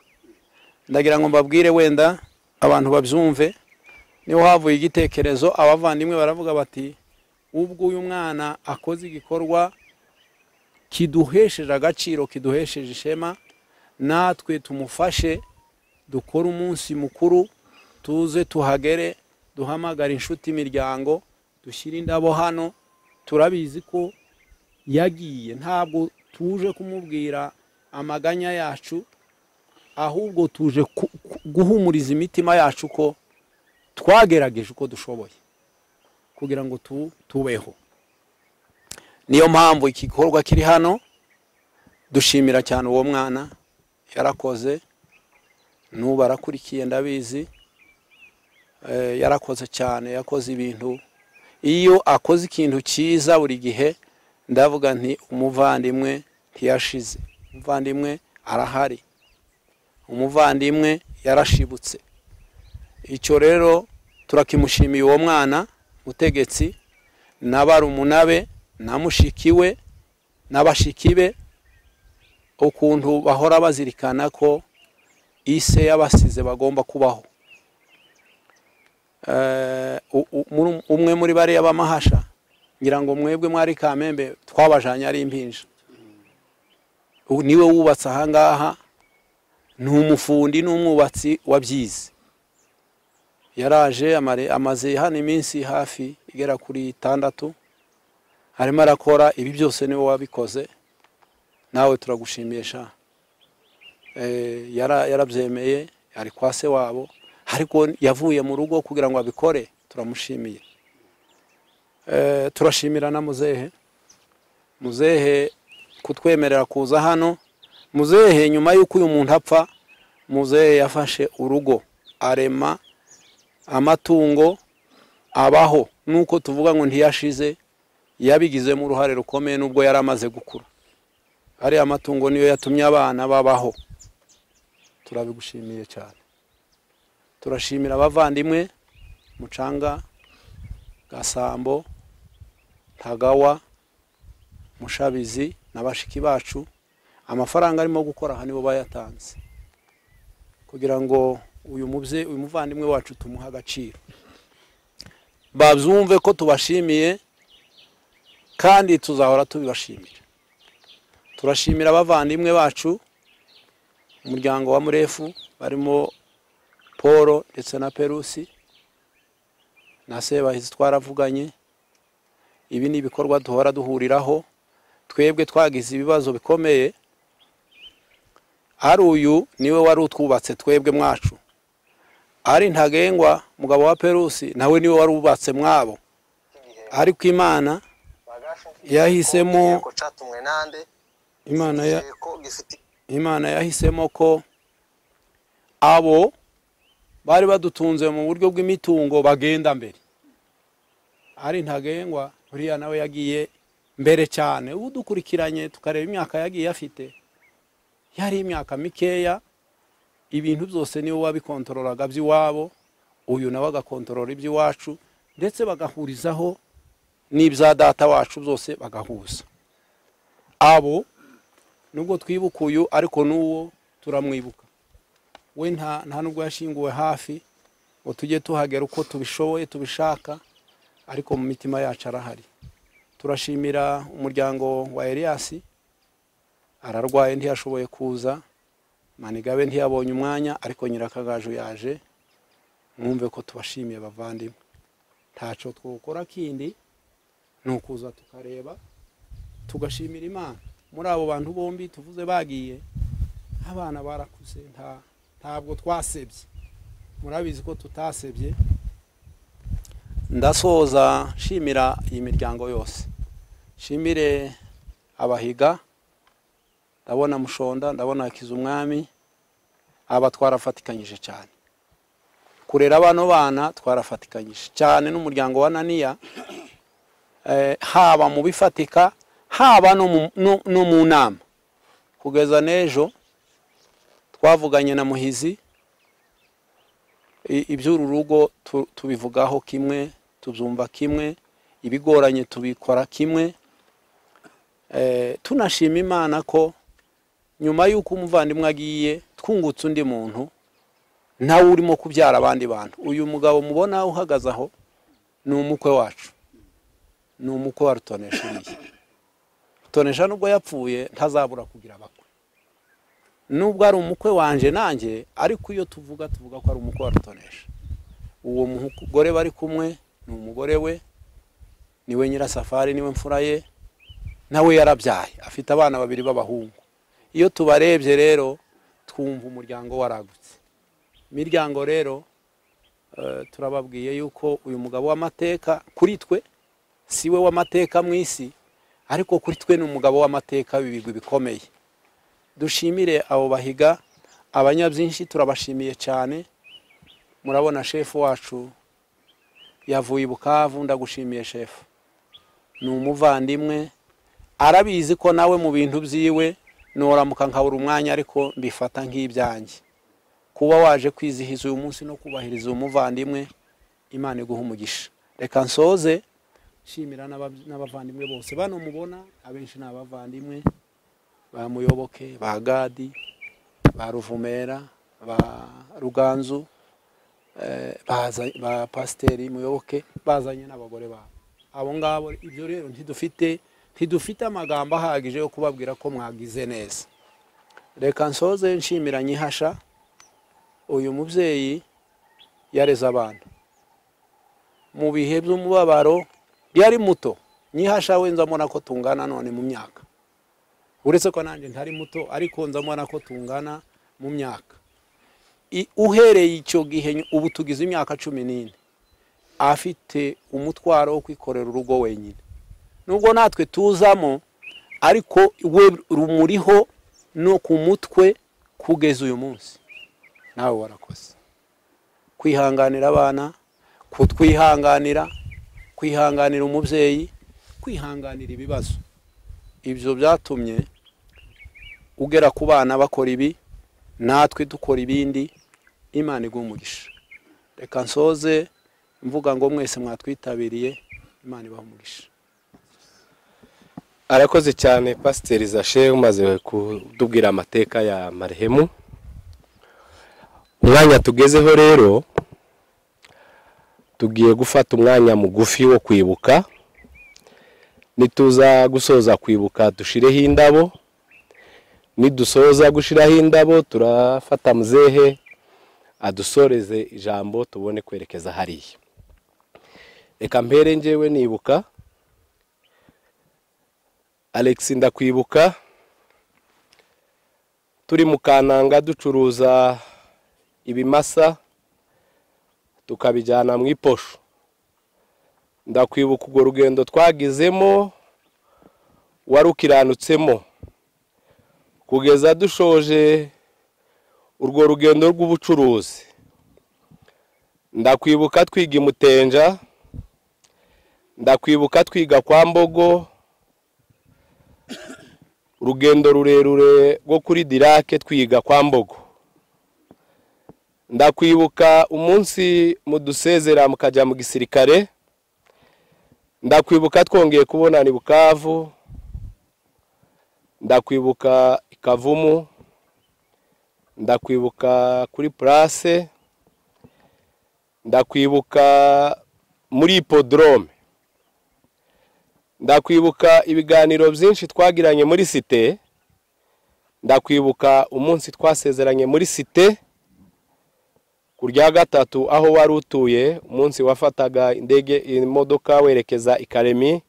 ndagira ngo mbabwire wenda abantu babyumve. Niho havuye igitekerezo, abavandimwe baravuga bati ubwo uyu mwana akoze igikorwa kiduhesheje agaciro, kiduhesheje ishema, natwe tumufashe dukore umunsi mukuru, tuze tuhagere, duhamagara inshuti, imiryango, dushyire indabo hano. Turabizi ko yagiye, ntabwo tuje kumubwira amaganya yacu, ahubwo tuje guhumuriza imitima yacu ko twagerageje uko dushoboye kugira ngo tubeho. Niyo mpamvu iki gikorwa kiri hano. Dushimira cyane uwo mwana yarakoze, n'ubu arakurikiye ndabizi. Yarakoze cyane, yakoze ibintu. Iyo akoze ikintu cyiza buri gihe ndavuga nti umuvandimwe ntiyashize, umuvandimwe arahari, umuvandimwe yarashibutse. Icyo rero turakimushimiye uwo mwana mutegetsi, n'abarumuna be, na mushiki we, n'abashiki be, ukuntu bahora bazirikana ko ise yabasize bagomba kubaho. Umwe muri bariya b'amahasha, ngira ngo mwebwe mwari Kamembe twabajanye ari impinja, niwe wubatse ahangaha, ni umufundi n'umwubatsi wabyize. Yaraje amaze hano iminsi hafi igera kuri 6. Arimo arakora ibi byose, niwe wabikoze, nawe turagushimiye sha. Yarabyemeye, ari kwa se wabo, ariko yavuye mu rugo kugira ngo abikore, turamushimiye. Turashimira na muzehe kutwemerera kuza hano. Muzehe nyuma y'uko uyu muntu apfa, muzehe yafashe urugo arema amatungo abaho, nuko tuvuga ngo ntiyashize, yabigizemo uruhare rukomeye nubwo yari amaze gukura. Ari amatungo niyo yatumye abana babaho, turabigushimiye cyane. Turashimira abavandimwe Mucanga, Gasambo, Ntagawa, Mushabizi na bashiki bacu. Amafaranga arimo gukora aha nibo bayatanze kugira ngo uyu mubye, uyu muvandimwe wacu tumuha agaciro, babyumve ko tubashimiye kandi tuzahora tubibashimira. Turashimira abavandimwe bacu umuryango wa Murefu barimo Paul ndetse na Perusi na Sebahizi, twaravuganye. Ibi ni ibikorwa duhora duhuriraho. Twebwe twagize ibibazo bikomeye, ari uyu niwe wari utwubatse twebwe mwacu, ari Ntagengwa mugabo wa Perusi nawe niwe wari ubatse mwabo, ariko Imana yahisemo, Imana yahisemo ko abo bari badutunze mu buryo bw'imitungo bagenda mbere. Ari Ntagengwa uriya nawe yagiye mbere cyane, ubu dukurikiranye tukareba imyaka yagiye afite, yari imyaka mikeya, ibintu byose niwe wabikontorolaga by'iwabo, uyu nawe agakontorora iby'iwacu, ndetse bagahurizaho n'ibya data wacu byose bagahuza. Abo nubwo twibuka uyu, ariko n'uwo turamwibuka we, nta nubwo yashinguwe hafi ngo tujye tuhagera uko tubishoboye tubishaka, ariko mu mitima yacu arahari. Turashimira umuryango wa Elias, ararwaye ntiyashoboye kuza, Manigabe ntiyabonye umwanya, ariko Nyirakagaju yaje. Mwumve ko tubashimiye bavandimwe, ntaco twokora kindi nukuza tukareba tugashimira Imana. Muri abo bantu bombi tuvuze bagiye, abana barakuze, ntabwo twasebye, murabizi ko tutasebye. Ndasoza nshimira iyi miryango yose, nshimire abahiga, ndabona Mushonda, ndabona Hakizumwami, aba twarafatikanyije cyane kurera bano bana, twarafatikanyije cyane n'umuryango wa Naniya, haba mu bifatika, haba no mu nama. Kugeza n'ejo twavuganye na Muhizi iby'uru rugo, tubivugaho kimwe, tubyumva kimwe, ibigoranye tubikora kimwe. Tunashima Imana ko nyuma y'uko umuvandimwe agiye twungutse undi muntu nawe urimo kubyara abandi bantu. Uyu mugabo mubona uhagaze aho ni umukwe wacu, ni umukwe wa Rutonesha. Uriya Rutonesha nubwo yapfuye ntazabura kugira abakwe, nubwo ari umukwe wanje nanjye, ariko iyo tuvuga ko ari umukwe wa Rutonesha. Uwo mugore bari kumwe ni umugore we, niwe Nyirasafari, niwe mfura ye, nawe yarabyaye, afite abana babiri b'abahungu. Iyo tubarebye rero twumva umuryango waragutse. Imiryango rero turababwiye yuko uyu mugabo w'amateka kuri twe siwe w'amateka mu isi, ariko kuri twe ni umugabo w'amateka w'ibigwi bikomeye. Dushimire abo bahiga, abanyabyinshi turabashimiye cyane. Murabona shefu wacu yavuye i Bukavu, ndagushimiye shefu, ni umuvandimwe, arabizi ko nawe mu bintu byiwe noramuka nkabura umwanya, ariko mbifata nk'ibyanjye. Kuba waje kwizihiza uyu munsi no kubahiriza umuvandimwe, Imana iguha umugisha. Reka nsoze nshimira n'abavandimwe bose bano mubona, abenshi ni abavandimwe ba Muyoboke, ba Gadi, ba Ruvumera, ba Ruganzu, ba Pasiteri Muyoboke, bazanye n'abagore babo. Abo ngabo ibyo rero ntidufite amagambo ahagije yo kubabwira ko mwagize neza. Reka nsoze nshimira Nyihasha, uyu mubyeyi yareze abana mu bihe by'umubabaro, yari muto Nyihasha we nzamubona ko tungana none mu myaka, uretse ko nanjye ntari muto, ariko nzamubona ko tungana mu myaka. Uhereye icyo gihe ubu tugize imyaka 14, afite umutwaro wo kwikorera urugo wenyine, nubwo natwe tuzamo, ariko we rumuriho no ku mutwe kugeza uyu munsi. Nawe warakoze kwihanganira abana, kutwihanganira, kwihanganira umubyeyi, kwihanganira ibibazo. Ibyo byatumye ugera ku bana bakora ibi, natwe dukora ibindi. Imana iguhe umugisha. Reka nsoze mvuga ngo mwese mwatwitabiriye, Imana ibahe umugisha. Arakoze cyane Pasiteri Zashe, umaze kutubwira amateka ya marehemu. Umwanya tugezeho rero, tugiye gufata umwanya mugufi wo kwibuka. Nituza gusoza kwibuka dushireho indabo, nidusoza gushiraho indabo turafata muzehe adusoreze ijambo tubone kwerekeza hariya. Reka mpere njyewe nibuka Alex. Ndakwibuka turi mu Kananga ducuruza ibimasa tukabijyana mu iposho. Ndakwibuka urwo rugendo twagizemo, warukiranutsemo kugeza dushoje urwo rugendo rw'ubucuruzi. Ndakwibuka twiga imutenja, ndakwibuka twiga kwa Mbogo, urugendo rurerure rwo kuri Dirake twiga kwa Mbogo. Ndakwibuka umunsi mudusezera mukajya mu gisirikare. Ndakwibuka twongeye kubonana i Bukavu. Ndakwibuka ikavumu, ndakwibuka kuri Place, ndakwibuka muri Hippodrome, ndakwibuka ibiganiro byinshi twagiranye muri site. Ndakwibuka umunsi twasezeranye muri site ku rya gatatu aho wari utuye, umunsi wafataga indege imodoka werekeza i Karemi,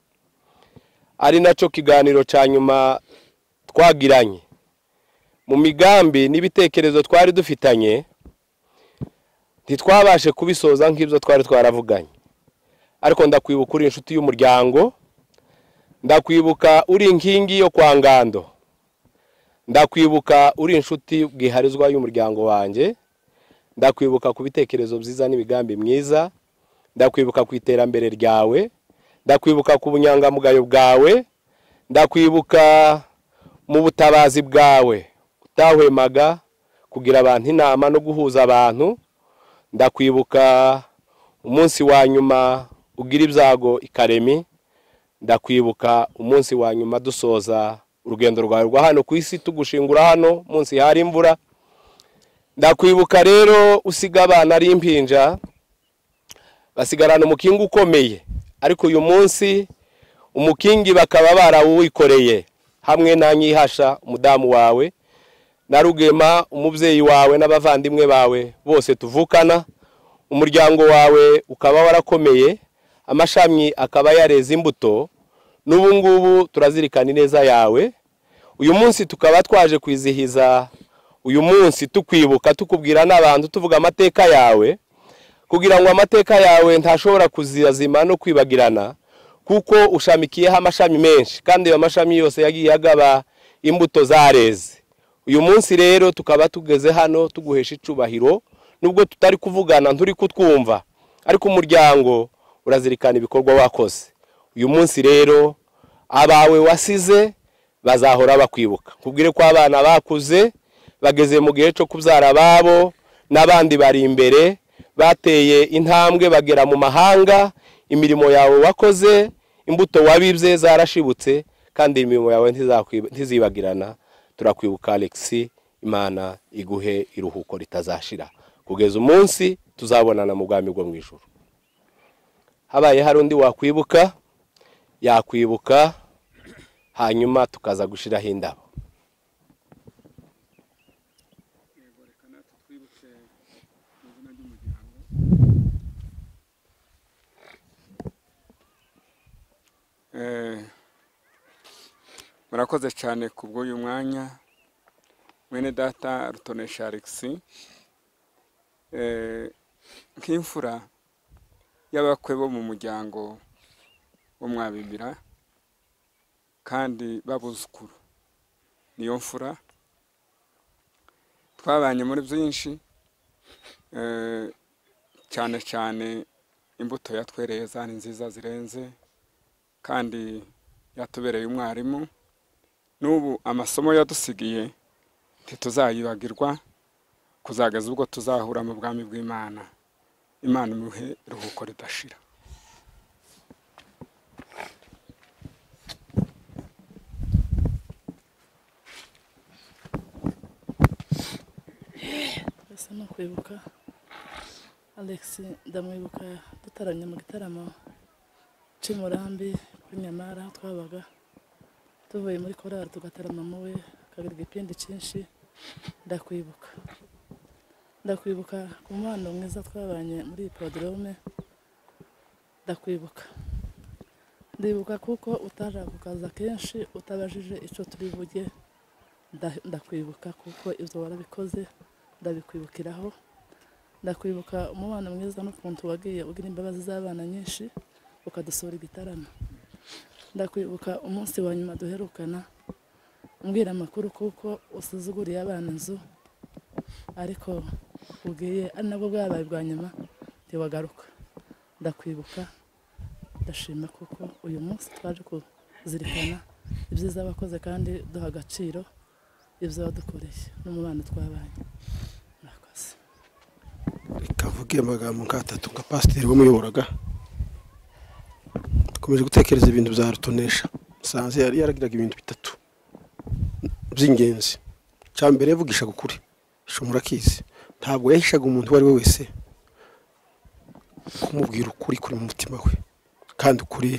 ari nacyo kiganiro cya nyuma twagiranye. Mu migambi n'ibitekerezo twari dufitanye ntitwabashe kubisoza nk'ibyo twari twaravuganye, ariko ndakwibuka uri inshuti y'umuryango, ndakwibuka uri inkingi yo kwa Ngando, ndakwibuka uri inshuti bwiharizwa y'umuryango wanjye, ndakwibuka ku bitekerezo byiza n'imigambi myiza, ndakwibuka ku iterambere ryawe, ndakwibuka ku bunyangamugayo bwawe, ndakwibuka mu butabazi bwawe utahwemaga kugira abantu inama no guhuza abantu. Ndakwibuka umunsi wa nyuma ugira ibyago i Karemi, ndakwibuka umunsi wa nyuma dusoza urugendo rwawe rwa hano ku isi tugushingura hano munsi hari imvura. Ndakwibuka rero usiga abana ari impinja basigarana umukingi ukomeye, ariko uyu munsi umukingi bakaba barawuwikoreye hamwe na Nyihasha umudamu wawe na Rugema umubyeyi wawe n'abavandimwe bawe bose tuvukana. Umuryango wawe ukaba warakomeye, amashami akaba yareze imbuto, n'ubu ngubu turazirikana ineza yawe. Uyu munsi tukaba twaje kwizihiza uyu munsi tukwibuka, tukubwira n'abantu, tuvuga amateka yawe, kugira ngo amateka yawe ntashobora kuzazima no kwibagirana, kuko ushamikiyeho amashami menshi kandi ayo mashami yose yagiye agaba imbuto zareze. Uyu munsi rero tukaba tugeze hano tuguhesha icubahiro, nubwo tutari kuvugana nturi kutwumva, ariko umuryango urazirikana ibikorwa wakoze. Uyu munsi rero abawe wasize bazahora bakwibuka. Kubwire ko abana bakuze bageze mu gihe cyo kubyara ababo, n'abandi bari imbere bateye intambwe bagera mu mahanga. Imirimo yawe wakoze, imbuto wabibye zarashibutse, kandi imirimo yawe ntizibagirana. Turakwibuka Alex, Imana iguhe iruhuko ritazashira kugeza umunsi tuzabonana mu bwami bwo mu ijuru. Habaye hari undi wakwibuka yakwibuka, hanyuma tukaza gushiraho indabo. Murakoze cyane kubw'uyu mwanya. Mwene data Rutonesha Alex, nk'imfura y'abakwe bo mu muryango wo Mwabimira kandi babuzukuru, niyo mfura twabanye muri byinshi, cyane cyane imbuto yatwereye zari nziza zirenze, kandi yatubereye umwarimu. N'ubu amasomo yadusigiye ntituzayibagirwa kuzageza ubwo tuzahura mu bwami bw'Imana. Imana imuhe iruhuko ridashira. Ese no kwibuka Alex, ndamwibuka dutaramye mu gitaramo cy'Imurambi kuri Nyamara, aho twabaga tuvuye muri korali tugatarama muwe akagira igipindi cyinshi. Ndakwibuka, ndakwibuka ku mubano mwiza twabanye muri hippodrome. Ndakwibuka, ndibuka kuko utarakukaza kenshi utabajije icyo turi buge. Ndakwibuka kuko ibyo warabikoze, ndabikwibukiraho. Ndakwibuka umubano mwiza n'ukuntu wagiye ugira imbabazi z'abana nyinshi ukadusura igitaramo. Ndakwibuka umunsi wa nyuma duherukana umbwira amakuru kuko usuzuguriye abana inzu, ariko ugiye ari nabwo bwabaye bwa nyuma ntiwagaruka. Ndakwibuka, ndashima kuko uyu munsi twaje kuzirikana ibyiza wakoze kandi duha agaciro ibyo wadukoreye n'umubano twabanye. Murakoze. Reka mvuge amagambo nk'atatu nka pasiteri wamuyoboraga. Dukomeje gutekereza ibintu bya Rutonesha. Musanze yari yaragiraga ibintu bitatu by'ingenzi. Icya mbere, yavugishaga ukuri, murakizi, ntabwo yahishaga umuntu uwo ari we wese kumubwira ukuri kuri mu mutima we, kandi ukuri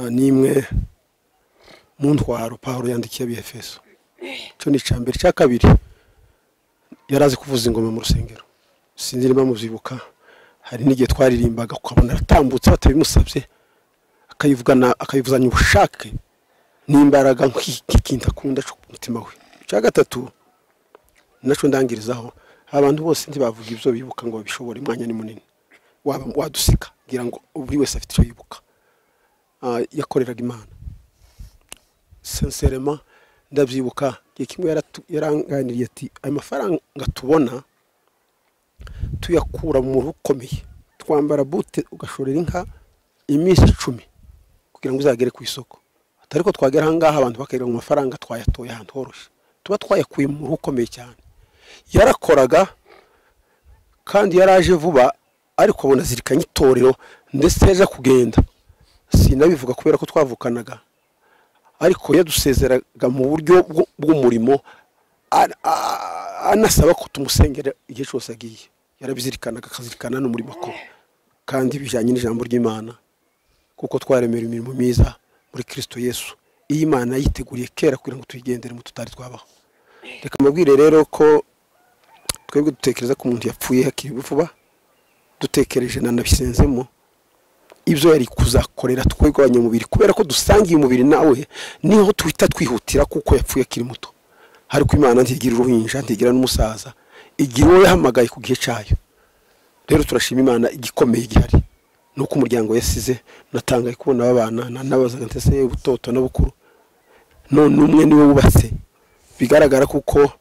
ni imwe mu ntwaro Pawulo yandikiye ab'Efeso. Icyo ni icya mbere. Icya kabiri, yari azi kuvuza ingoma mu rusengero, sinzi niba mubyibuka, hari n'igihe twaririmbaga ukabona aratambutse batabimusabye, akayivugana akayivuzanya ubushake n'imbaraga nk'ikintu akunda cyo ku mutima we. Icya gatatu nacyo ndangirizaho, abantu bose ntibavuga ibyo bibuka ngo babishobore, umwanya ni munini waba wadusika, ngira ngo buri wese afite icyo yibuka. Yakoreraga Imana sincèrement. Ndabyibuka igihe kimwe yaranganiriye ati ayo mafaranga tubona tuyakura mu ruhu ukomeye, twambara bute ugashorera inka iminsi 10 kugira ngo uzagere ku isoko, atari ko twagera aha ngaha abantu bakagira ngo amafaranga twayatoye ahantu horoshye, tuba twayakuye mu ruhu ukomeye cyane. Yarakoraga kandi yaraje vuba, ariko abona azirikanye itorero ndetse yaje kugenda. Sinabivuga kubera ko twavukanaga, ariko yadusezeraga mu buryo bw'umurimo, anasaba ko tumusengera igihe cyose agiye. Yarabizirikanaga akazirikana n'umurimo akora, kandi bijyanye n'ijambo ry'Imana, kuko twaremera imirimo myiza muri Kristo Yesu, iyi Imana yiteguriye kera kugira ngo tuyigendere mu tutari twabaho. Reka mbabwire rero ko twebwe dutekereza ko umuntu yapfuye hakiri vuba, dutekereje nanabisenzemo ibyo yari kuzakorera twebwe abanyamubiri, kubera ko dusangiye umubiri nawe, niho tuhita twihutira kuko yapfuye akiri muto. Ariko Imana ntigira uruhinja, ntigira n'umusaza, igira uwo yahamagaye ku gihe cyayo. Rero turashima Imana igikomeye gihari nuko umuryango yasize. Natangaye kubona abana nabazaga ntese ubutoto n'ubukuru, none umwe niwe wubatse, bigaragara kuko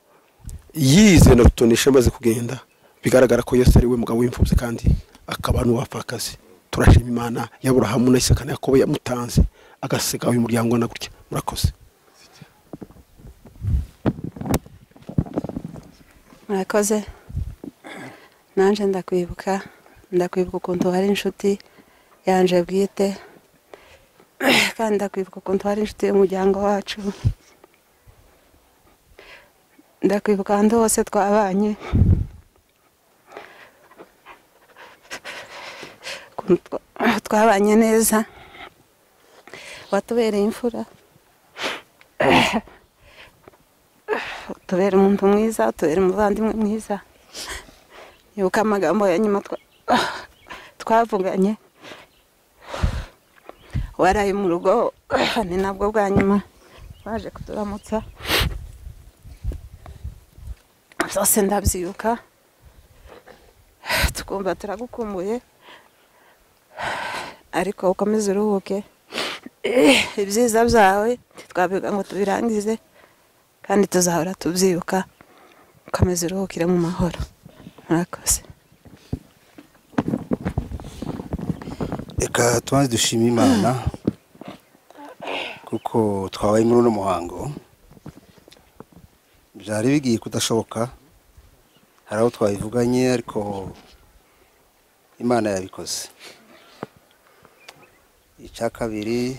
yize na Rutonesha amaze kugenda, bigaragara ko Yesu ari we mugabo w'imfubyi kandi akaba n'uwapfakazi. Turashima Imana y'Aburahamu na Isaka na Yakobo yamutanze agasiga uyu muryango na gutya. Murakoze. Murakoze. Nanje ndakwibuka, ndakwibuka ukuntu wari inshuti yanje bwite, kandi ndakwibuka ukuntu wari inshuti y'umuryango wacu. Ndakwibuka ahantu hose twabanye, twabanye neza, watubereye imfura, utubera umuntu mwiza, utubera umuvandimwe mwiza. Nibuka amagambo ya nyuma twavuganye, waraye mu rugo, ni nabwo bwa nyuma Baje kuturamutsa byose ndabyibuka, tukumva turagukumbuye, ariko ukomeze uruhuke, ibyiza byawe twabiga ngo tubirangize, kandi tuzahora tubyibuka. Ukomeze uruhukire mu mahoro. Murakoze. Reka tubanze dushime Imana kuko twabaye muri uno muhango. Byari bigiye kudashoboka, hari aho twabivuganye ariko Imana yabikoze. Icya kabiri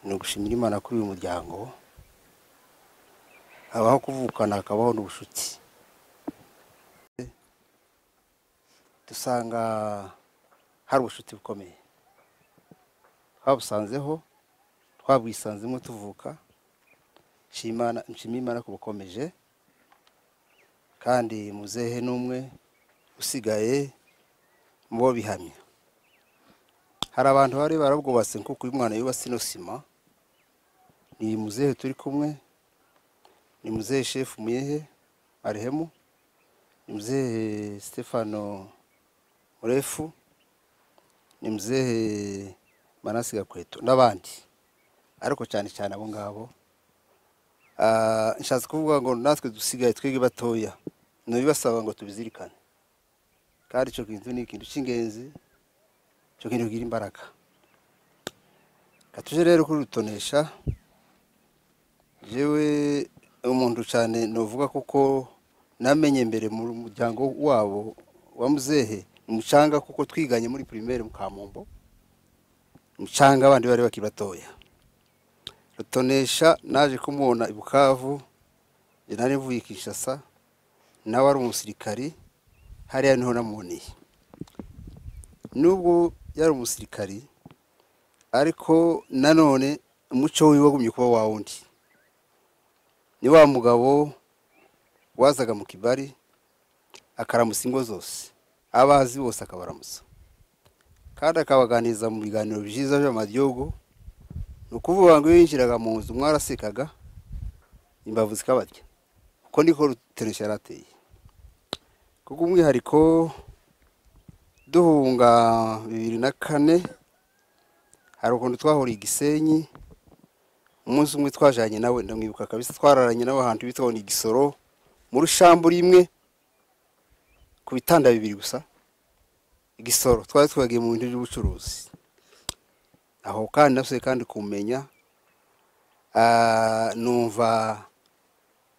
ni ugushimira Imana kuri uyu muryango, habaho kuvukana hakabaho n'ubucuti. Dusanga hari ubucuti bukomeye, twabusanzeho, twabwisanzemo tuvuka. Nshima Imana ko bukomeje, kandi muzehe n'umwe usigaye mu bo bihamya. Hari abantu bari barabwubatse kuko uyu mwana yubatse ino sima, ni muzehe turi kumwe, ni muzehe Chef Muyehe Marehemu, ni muzehe Stefano Murefu, ni muzehe Manasi Gakweto n'abandi, ariko cyane cyane abo ngabo. Nshatse kuvuga ngo natwe dusigaye twege batoya, nabibasaba ngo tubizirikane, kandi icyo kintu ni ikintu cy'ingenzi, icyo kintu kigira imbaraga. Katuje rero kuri Rutonesha, jewe umuntu cyane novuga kuko namenye mbere mu muryango wabo wa muzehe Mucanga, kuko twiganye muri primaire mu Kamombo Mucanga, abandi bari bakiri batoya. Rutonesha naje kumubona i Bukavu, nari mvuye Kinshasa, nawe ari umusirikari, hariya niho namuboneye. Nubwo yari umusirikari, ariko nanone umuco wiwe wagumye kuba wa wundi. Ni wa mugabo wazaga mu kibari akaramusa ingo zose, abazi bose akabaramusa, kandi akabaganiriza mu biganiro byiza by'amadyogo. Ni ukuvuga ngo iyo yinjiraga mu nzu mwarasekaga, imbavu zikabarya. Uko niko Rutonesha yarateye. Kuko umwihariko duhunga 2004, hari ukuntu twahuriye Gisenyi, umunsi umwe twajanye nawe, ndamwibuka kabisa, twararanye nawe ahantu bitwa ni Gisoro, muri shamburi imwe ku bitanda bibiri gusa. Igisoro twari twagiye mu bintu by'ubucuruzi. Aho kandi nafse kandi kumenya, numva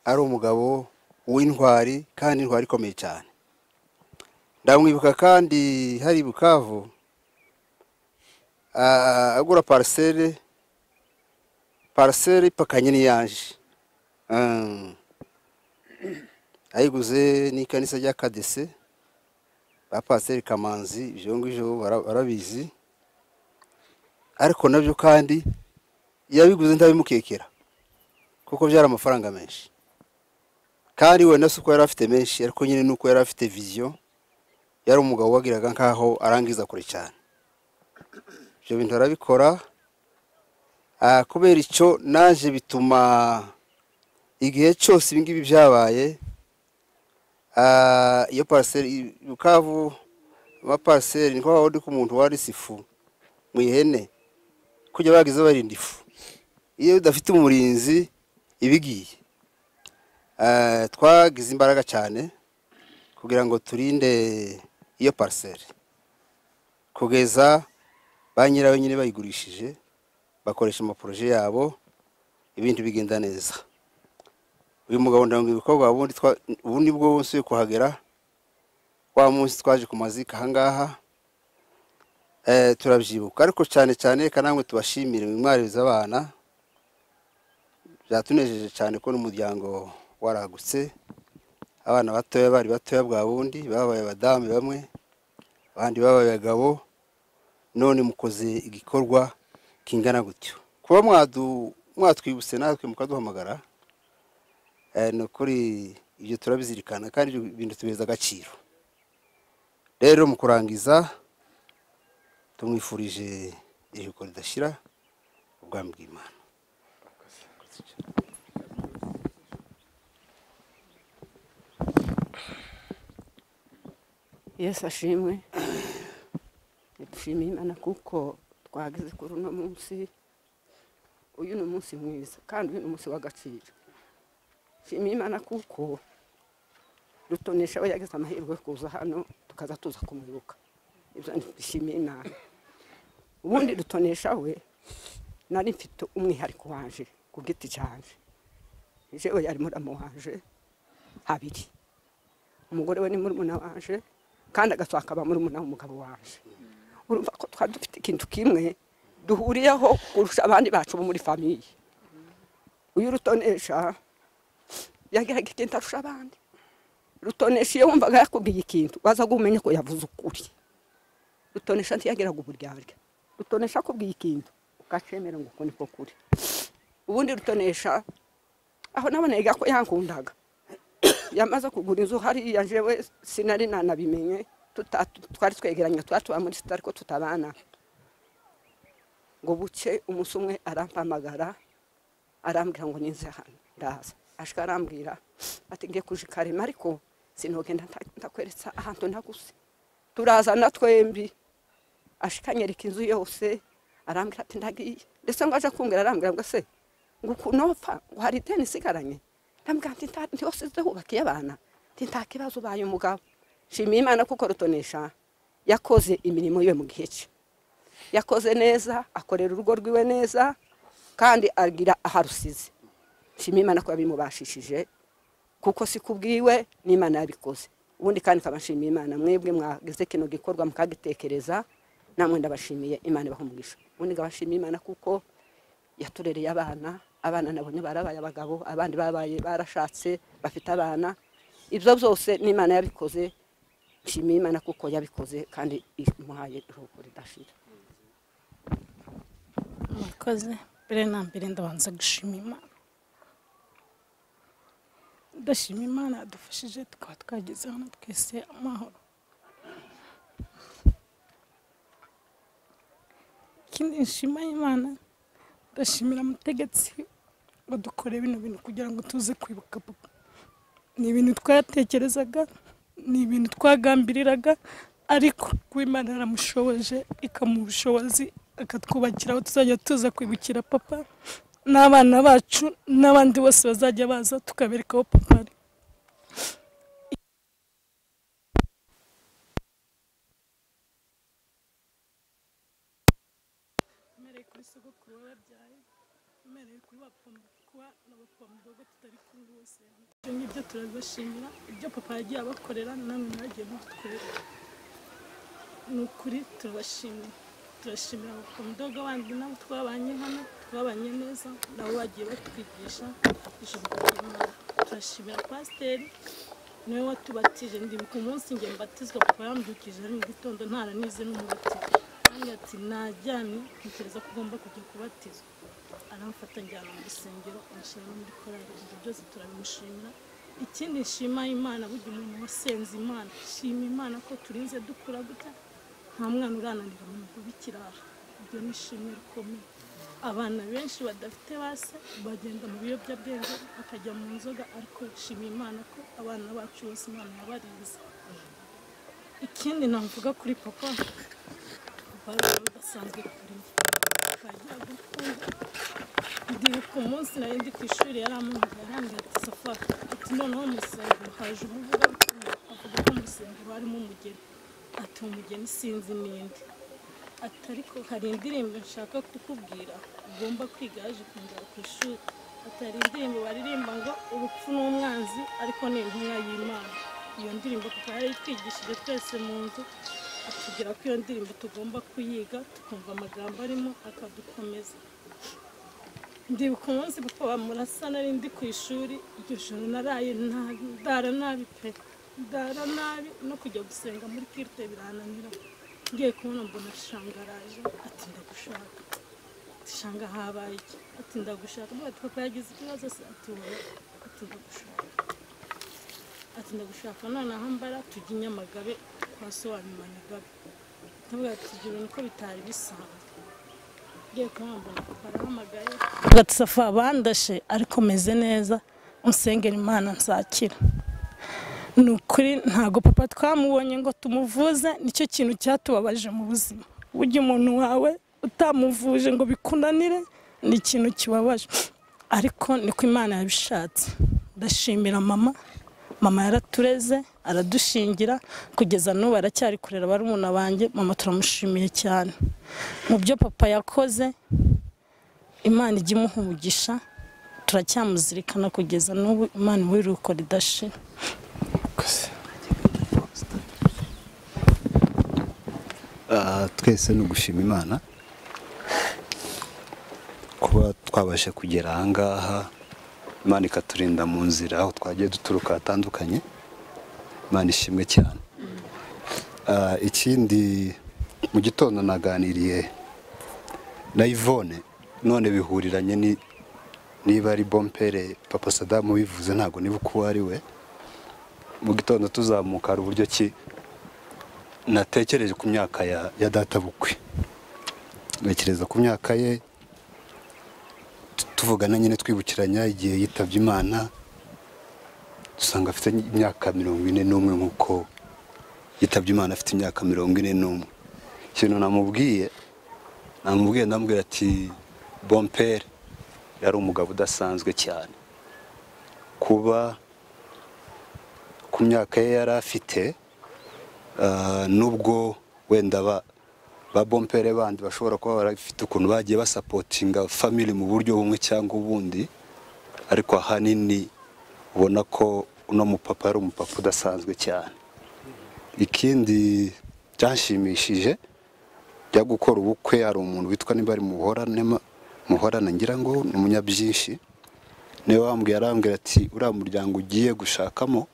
ari umugabo w'intwari, kandi intwari ikomeye cyane. Ndamwibuka kandi hari Bukavu, agura parcelle ipakanye n'iyanje, ayiguze n'ikanisa rya KDC, ba Pasteur Kamanzi, ibyo ngibyo barabizi. Ariko nabyo kandi yabiguze ntabimukekera, kuko byari amafaranga menshi, kandi we nasuko yari afite menshi, ariko nyine nuko yari afite vision, yari umugabo wagiraga nkaho arangiza kure cyane. Ibyo bintu arabikora. Kubera icyo naje bituma igihe cyose ibi ngibi byabaye, iyo parcelle Bukavu, ama parcelle niko aho ndi ku muntu wari sifu mu ihene, kujya bagize barinda ifu, iyo udafite umurinzi ibigiye. Twagize imbaraga cyane kugira ngo turinde iyo parcelle, kugeza ba nyirayo nyine bayigurishije, bakoresha amaproje yabo, ibintu bigenda neza. Uyu mugabo ndamwibuka bwa bundi, ubu nibwo nsuye kuhagera, wa munsi twaje kumazika ahangaha, turabyibuka. Ariko cyane cyane kanamwe tubashimire mwariza abana, byatunejeje cyane ko n'umuryango waragutse, abana batoya bari batoya bwa bundi babaye abadamu bamwe, abandi babaye abagabo, none mukoze igikorwa kingana gutyo. Kuba mwatwibutse natwe mukaduhamagara, ni ukuri ibyo turabizirikana, kandi ibyo bintu tubeza agaciro. Rero mu kurangiza tumwifurije iruhuko ridashira, ubwami bw'Imana. Murakoze cyane. Yesu ashimwe. Dushimiye Imana kuko twageze kuri uno munsi. Uyu ni umunsi mwiza kandi uyu ni umunsi w'agaciro. Shimiye Imana kuko Rutonesha we yagize amahirwe yo kuza hano tukaza tuza kumwibuka. Ibyo dushimiye Imana. Ubundi Rutonesha we nari mfite umwihariko wanje ku giti canje. Jewe yari muramu wanje habiri. Umugore we ni murumuna wanje kandi agaswaka ba murumuna w'umugabo wanje. Urumva ko twari dufite ikintu kimwe duhuriyeho kurusha abandi bacu bo muri famiye. Uyu Rutonesha yageraga ikintu arusha abandi. Rutonesha iyo wumvaga yakubwiye ikintu waza kumenya ko yavuze ukuri. Rutonesha ntiyageraga uburyarya. Rutonesha akubwiye ikintu ukacemera ngo uko niko kuri. Ubundi Rutonesha aho nabonega ko yankundaga. Yamaze kugura inzu hariya jewe sinari nanabimenye, twari twegeranye twatuba muri sitari ko tutabana. Ngo buke umunsi umwe arampamagara arambwira ngo ninze hano ndaza. Ashika arambwira ati ngiye kuja Karema ariko sinogenda ntakweretse ahantu ntaguse. Turazana twembi. Ashika anyereka inzu yose arambwira ati ndagiye. Ndetse ngo aje kumbwira arambwira ngo se ngo kunopfa ngo hari ideni isigaranye. Ndambwira nti ntihose hubakiye abana, nti nta kibazo ubaye umugabo. Shimiye Imana kuko Rutonesha yakoze imirimo yiwe mu gihe cye. Yakoze neza, akorera urugo rwiwe neza kandi agira aharusize. Shimiye Imana ko yabimubashishije kuko si kubwiwe n'Imana yabikoze. Ubundi kandi kabashimiye Imana mwebwe mwageze kino gikorwa mukagitekereza, namwe ndabashimiye Imana ibahe umugisha. Ubundi ngabashimiye Imana kuko yaturereye abana, abana nabonye barabaye abagabo, abandi babaye barashatse bafite abana. Ibyo byose n'Imana yabikoze. Nshimiye Imana kuko yabikoze kandi imuhaye iruhuko ridashira. Murakoze. Mbere na mbere ndabanza gushima Imana. Ndashima Imana yadufashije tukaba twageze hano twese amahoro. Ikindi nshima Imana, ndashimira mutegetsi badukore bino bintu kugira ngo tuze kwibuka papa. Ni ibintu twatekerezaga, ni ibintu twagambiriraga, ariko kuba Imana yaramushoboje ikamuha ubushobozi akatwubakira aho tuzajya tuza kwibukira papa n'abana bacu n'abandi bose bazajya baza tukabereka aho papa ari. Mmereye kuri sogokuru wababyaye, mmereye kuri kuba na papa mudogo tutari kumwe bose. Ibyo ngibyo turabibashimira, ibyo papa yagiye abakorera namwe mwagiye mutwereka. Ni ukuri turabashimira. Turashimira papa mudogo bandi nabo twabanye hano, twabanye neza, nabo bagiye batwigisha ijambo ry'Imana. Turashimira pasiteri niwe watubatije. Ndibuka umunsi njye mbatizwa papa yambyukije ari mu gitondo ntaranize n'umubatizo. Arambwira ati najyamye ntekereza ko ugomba kujya kubatizwa. Aramfata njyana mu rusengero anshyira no muri korali. Ibyo byose turabimushimira. Ikindi nshima Imana, burya umuntu wasenze Imana, shima Imana ko turinze dukura gutya nta mwana urananira mu rugo bikirara. Ibyo ni ishimwe rikomeye. Abana benshi badafite base bagenda mu biyobyabwenge bakajya mu nzoga, ariko shima Imana ko abana bacu bose Imana yabarinze. Ikindi navuga kuri papa, papa yari udasanzwe kuri njye. Twagiraga urukundo. Ndibuka umunsi nari ndi ku ishuri yarampamagaye arambwira ati Safari, ati noneho mu rusengero haje umuvugabutumwa avuga ko mu rusengero harimo umugeni. Ati umugeni sinzi ninde. Ati ariko hari indirimbo nshaka kukubwira ugomba kwiga. Yaje kundeba ku ishuri. Ati hari indirimbo baririmba ngo urupfu ni umwanzi ariko ni intumwa y'Imana. Iyo ndirimbo papa yarayitwigishije twese mu nzu, atubwira ko iyo ndirimbo tugomba kuyiga tukumva amagambo arimo akadukomeza. Ndibuka umunsi papa bamurasa nari ndi ku ishuri, iryo joro naraye nabi, ndara nabi pe, ndara nabi no kujya gusenga muri kirite birananira. Ngiye kubona mbona Shanga araje, ati ndagushaka. Ati Shanga habaye iki? Ati ndagushaka. Ati papa yagize ikibazo se? Ati oya. Ati ndagushaka. Ati ndagushaka noneho mbara tujye i Nyamagabe kwa so wa Nyamagabe. Ndamubwira ati ibyo bintu ko bitari bisanzwe. Ngiye kumwambara barahamagaye gatsafa bandashe ariko meze neza, unsengera Imana nzakira. Ni ukuri ntago papa twamubonye ngo tumuvuze, nicyo kintu cyatubabaje mu buzima. Burya umuntu wawe utamuvuje ngo bikunanire ni ikintu kibabaje, ariko niko Imana yabishatse. Ndashimira mama, mama yaratureze aradushingira kugeza n'ubu aracyari kurera barumuna banjye. Mama turamushimiye cyane mu byo papa yakoze, Imana ijye imuha umugisha, turacyamuzirikana kugeza n'ubu. Imana imuhe iruhuko ridashira. Twese ni ugushima Imana kuba twabashe kugera aha ngaha, Imana ikaturinda mu nzira aho twagiye duturuka hatandukanye. Imana ishimwe cyane. Ikindi mu gitondo naganiriye na Yvonne, none bihuriranye niba ari bompere papa Sadamu bivuze, ntago niba uko ari we. Mu gitondo tuzamuka hari uburyo ki natekereje ku myaka ya data bukwe, ntekereza ku myaka ye, tuvugana nyine twibukiranya igihe yitabye Imana, dusanga afite imyaka 41 nkuko yitabye Imana afite imyaka 41. Ikintu namubwiye ndamubwira ati bompere yari umugabo udasanzwe cyane, kuba ku myaka ye yari afite, nubwo wenda ba bompere bandi bashobora kuba barafite ukuntu bagiye basapotinga family mu buryo bumwe cyangwa ubundi, ariko ahanini ubona ko uno mupapa ari umupapa udasanzwe cyane. Ikindi cyanshimishije bya gukora ubukwe, hari umuntu witwa niba ari Muhorana ngira ngo ni umunyabyinshi, niwe wambwiye, arambwira ati uriya muryango ugiye gushakamo,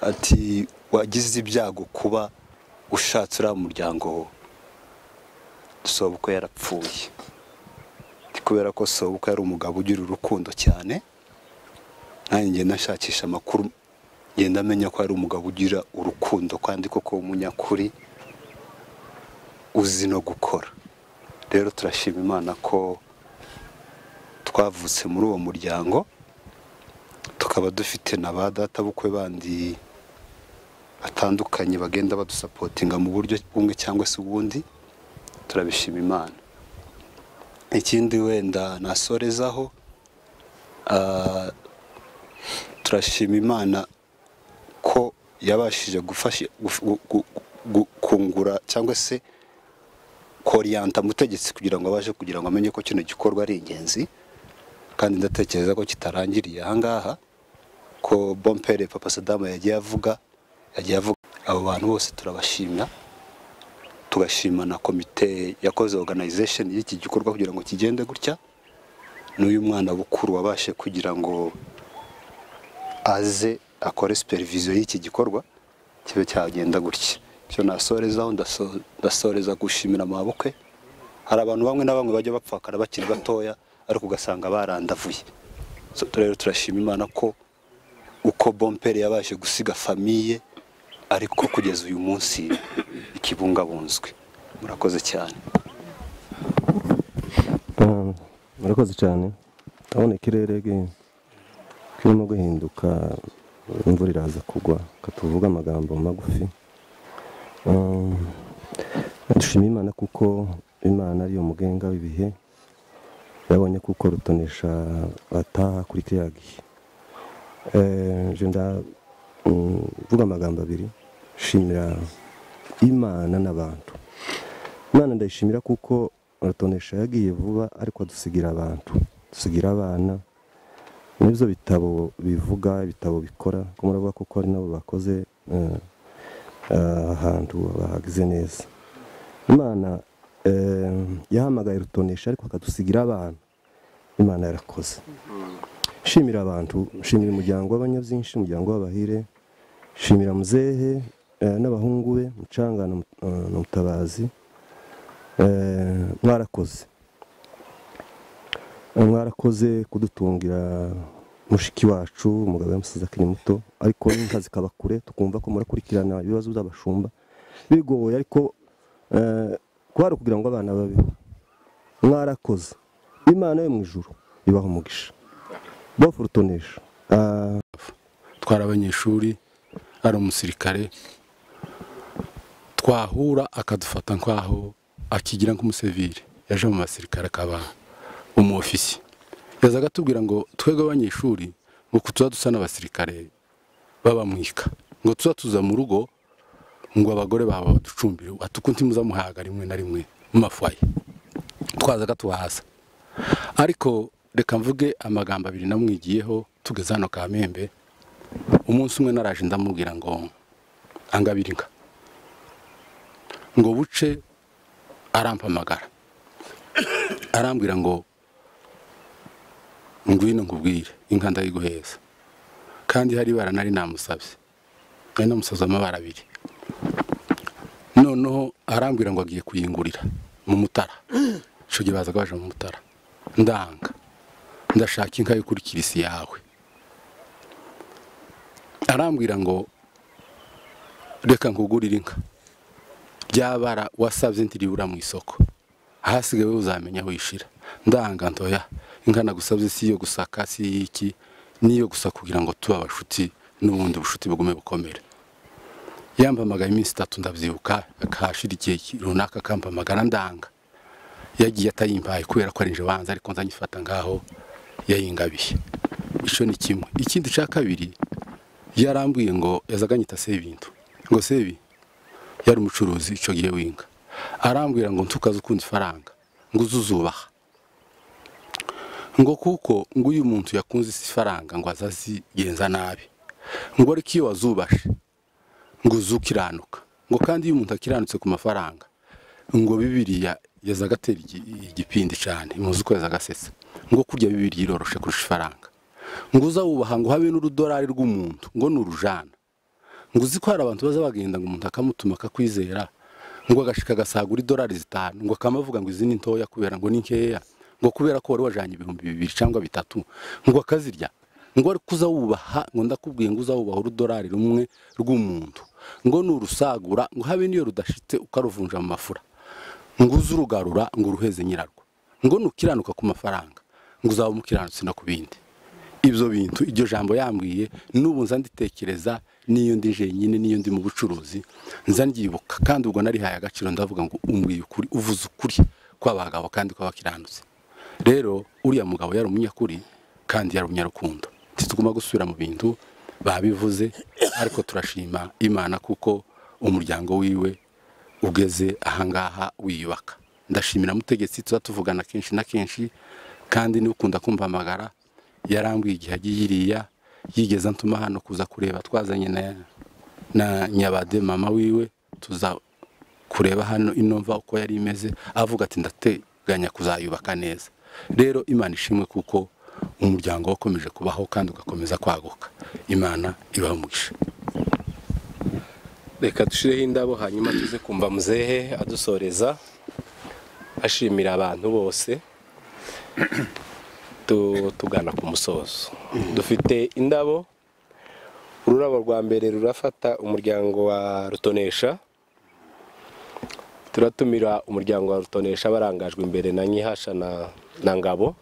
ati wagize ibyago kuba ushatse uriya muryango sobukwe yarapfuye, kubera ko sobukwe yari umugabo ugira urukundo cyane. Nanjye ngenda nshakisha amakuru, ngenda amenya ko ari umugabo ugira urukundo kandi koko umunyakuri uzi no gukora. Rero turashima Imana ko twavutse muri uwo muryango, tukaba dufite na ba data bukwe bandi batandukanye bagenda badusapotinga mu buryo bumwe cyangwa se ubundi, turabishima Imana. Ikindi wenda nasorezaho, turashima Imana ko yabashije gufasha kungura cyangwa se koriyanta mutegetsi kugira ngo abashe kugira ngo amenye ko kino gikorwa ari ingenzi, kandi ndatekereza ko kitarangiriye aha ngaha, ko bompere papa Sadamu yagiye avuga abo bantu bose turabashimira, tugashima na komite yakoze organization y'iki gikorwa kugira ngo kigende gutya, n'uyu mwana bukuru wabashe kugira ngo aze akore supervision y'iki gikorwa kibe cyagenda gutya. Cyo nasorezaho, ndasoreza gushimira amabukwe. Hari abantu bamwe na bamwe bajya bapfakara bakiri batoya ariko ugasanga barandavuye. So rero turashima Imana ko uko bompere yabashe gusiga famiye ariko kugeza uyu munsi ikibungabunzwe. Murakoze cyane. Murakoze cyane. Ndabona ikirere kirimo guhinduka, imvura iraza kugwa, katuvuga amagambo magufi. Dushima Imana kuko Imana ariyo mugenga w'ibihe, yabonye kuko Rutonesha ataha kuri kiriya gihe. Je ndavuga amagambo abiri, shimira Imana n'abantu. Imana ndayishimira kuko Rutonesha yagiye vuba ariko adusigira abantu, dusigira abana. Nibyo bitabo bivuga, ibitabo bikora, ko muravuga kuko ari nabo bakoze ahantu bahagize neza. Imana yahamagaye Rutonesha ariko akadusigira abana. Imana yarakoze. Shimira abantu, shimira umuryango w'abanyabyinshi, umuryango w'abahire, shimira muzehe n'abahungu be Mucanga na Mutabazi. Mwarakoze. Mwarakoze kudutungira mushiki wacu umugabo yamusize akiri muto, ariko inka zikaba kure, tukumva ko murakurikirana ibibazo by'abashumba bigoye, ariko kwari kugira ngo abana babeho. Mwarakoze, Imana yo mu ijuru ibaha umugisha. Bofu Rutonesha twari abanyeshuri, ari umusirikare, twahura akadufata nk'aho akigira nk'umusivile. Yaje mu basirikare akaba umuofisi, yazaga atubwira ngo twebwe abanyeshuri ngo tuza dusa n'abasirikare babamwika, ngo tuza tuza mu rugo ngo abagore babo baducumbire, atukunti muzamuhaga rimwe na rimwe mu mafoyer, twazaga tuhaza. Ariko reka mvuge amagambo abiri namwigiyeho tugeze hano Kamembe. Umunsi umwe naraje ndamubwira ngo angabira inka, ngo buce arampamagara arambwira ngo ngwino nkubwire inka ndayiguheza, kandi hari ibara nari namusabye, nari namusabye amabara abiri. Noneho arambwira ngo agiye kuyingurira mu Mutara, ico gihe bazaga baje mu Mutara. Ndanga, ndashaka inka yo kuri kirisi yawe. Arambwira ngo reka nkugurire inka, ryabara wasabye ntiribura mu isoko, ahasigaye uzamenya aho yishira. Ndanga ntoya, inka nagusabye si iyo gusaka, si iki, niyo gusa kugira ngo tuba abashuti n'ubundi bushuti bugume bukomere. Yampamagaye iminsi itatu ndabyibuka, akashira igihe runaka akampamagara ndanga. Yagiye atayimpaye kubera ko ari nje banza, ariko nzanyifata ngaho yayingabiye. Ico ni kimwe. Ikindi ca kabiri, yarambwiye ngo yazaganyita Sebintu, ngo Sebi yari umucuruzi ico gihe winga, arambwira ngo ntukaze ukunda ifaranga, ngo uzuzubaha, ngo kuko ngo uyu muntu yakunze ifaranga ngo azazigenza nabi, ngo ariko iyo wazubashe ngo uzukiranuka, ngo kandi iyo umuntu akiranutse ku mafaranga ngo Bibiliya yazagatera igipindi cyane, muzi ko yazagasetsa, ngo kurya Bibiliya iroroshe kurusha ifaranga, ngo uzawubaha ngo habe n'urudorari rw'umuntu ngo nurujana, ngo uzi ko hari abantu baza bagenda ngo umuntu akamutuma akakwizera, ngo agashika agasagura idorari 5, ngo akamavuga ngo izi ni ntoya kubera ngo ni nkeya, ngo kubera ko wari wajanye 2000 cyangwa 3, ngo akazirya, ngo ari kuzawubaha, ngo ndakubwiye ngo uzawubaha urudorari rumwe rw'umuntu, ngo nurusagura ngo habe niyo rudashitse ukaruvunja mu mafura, ngo uzurugarura ngo uruheze nyirarwo, ngo nukiranuka ku mafaranga ngo uzaba umukiranutsi no ku bindi. Ibyo bintu iryo jambo yambwiye n'ubu nza nditekereza, niyo ndi jenyine, niyo ndi mu bucuruzi nza ndyibuka, kandi ubwo narihaye agaciro ndavuga ngo umbwiye ukuri, uvuze ukuri kw'abagabo kandi kw'abakiranutsi. Rero uriya mugabo yari umunyakuri kandi yari umunyarukundo. Ntitugomba gusubira mu bintu babivuze, ariko turashima Imana kuko umuryango wiwe ugeze ahangaha wiyubaka. Ndashimira mutegetsi tuza tuvugana kenshi na kenshi, kandi ni ukunda kumpamagara. Yarambwiye igihe agiye iriya, yigeze antuma hano kuza kureba, twazanye na Nyabade mama wiwe, tuza kureba hano inomva uko yari imeze, avuga ati ndateganya kuzayubaka neza. Rero Imana ishimwe kuko umuryango wakomeje kubaho kandi ugakomeza kwaguka. Imana ibahe umugisha. Reka dushireho indabo hanyuma tuze kumva muzehe adusoreza ashimira abantu bose, tugana ku musozo. Dufite indabo, ururabo rwa mbere rurafata umuryango wa Rutonesha. Turatumira umuryango wa Rutonesha barangajwe imbere na Nyihasha na Ngabo,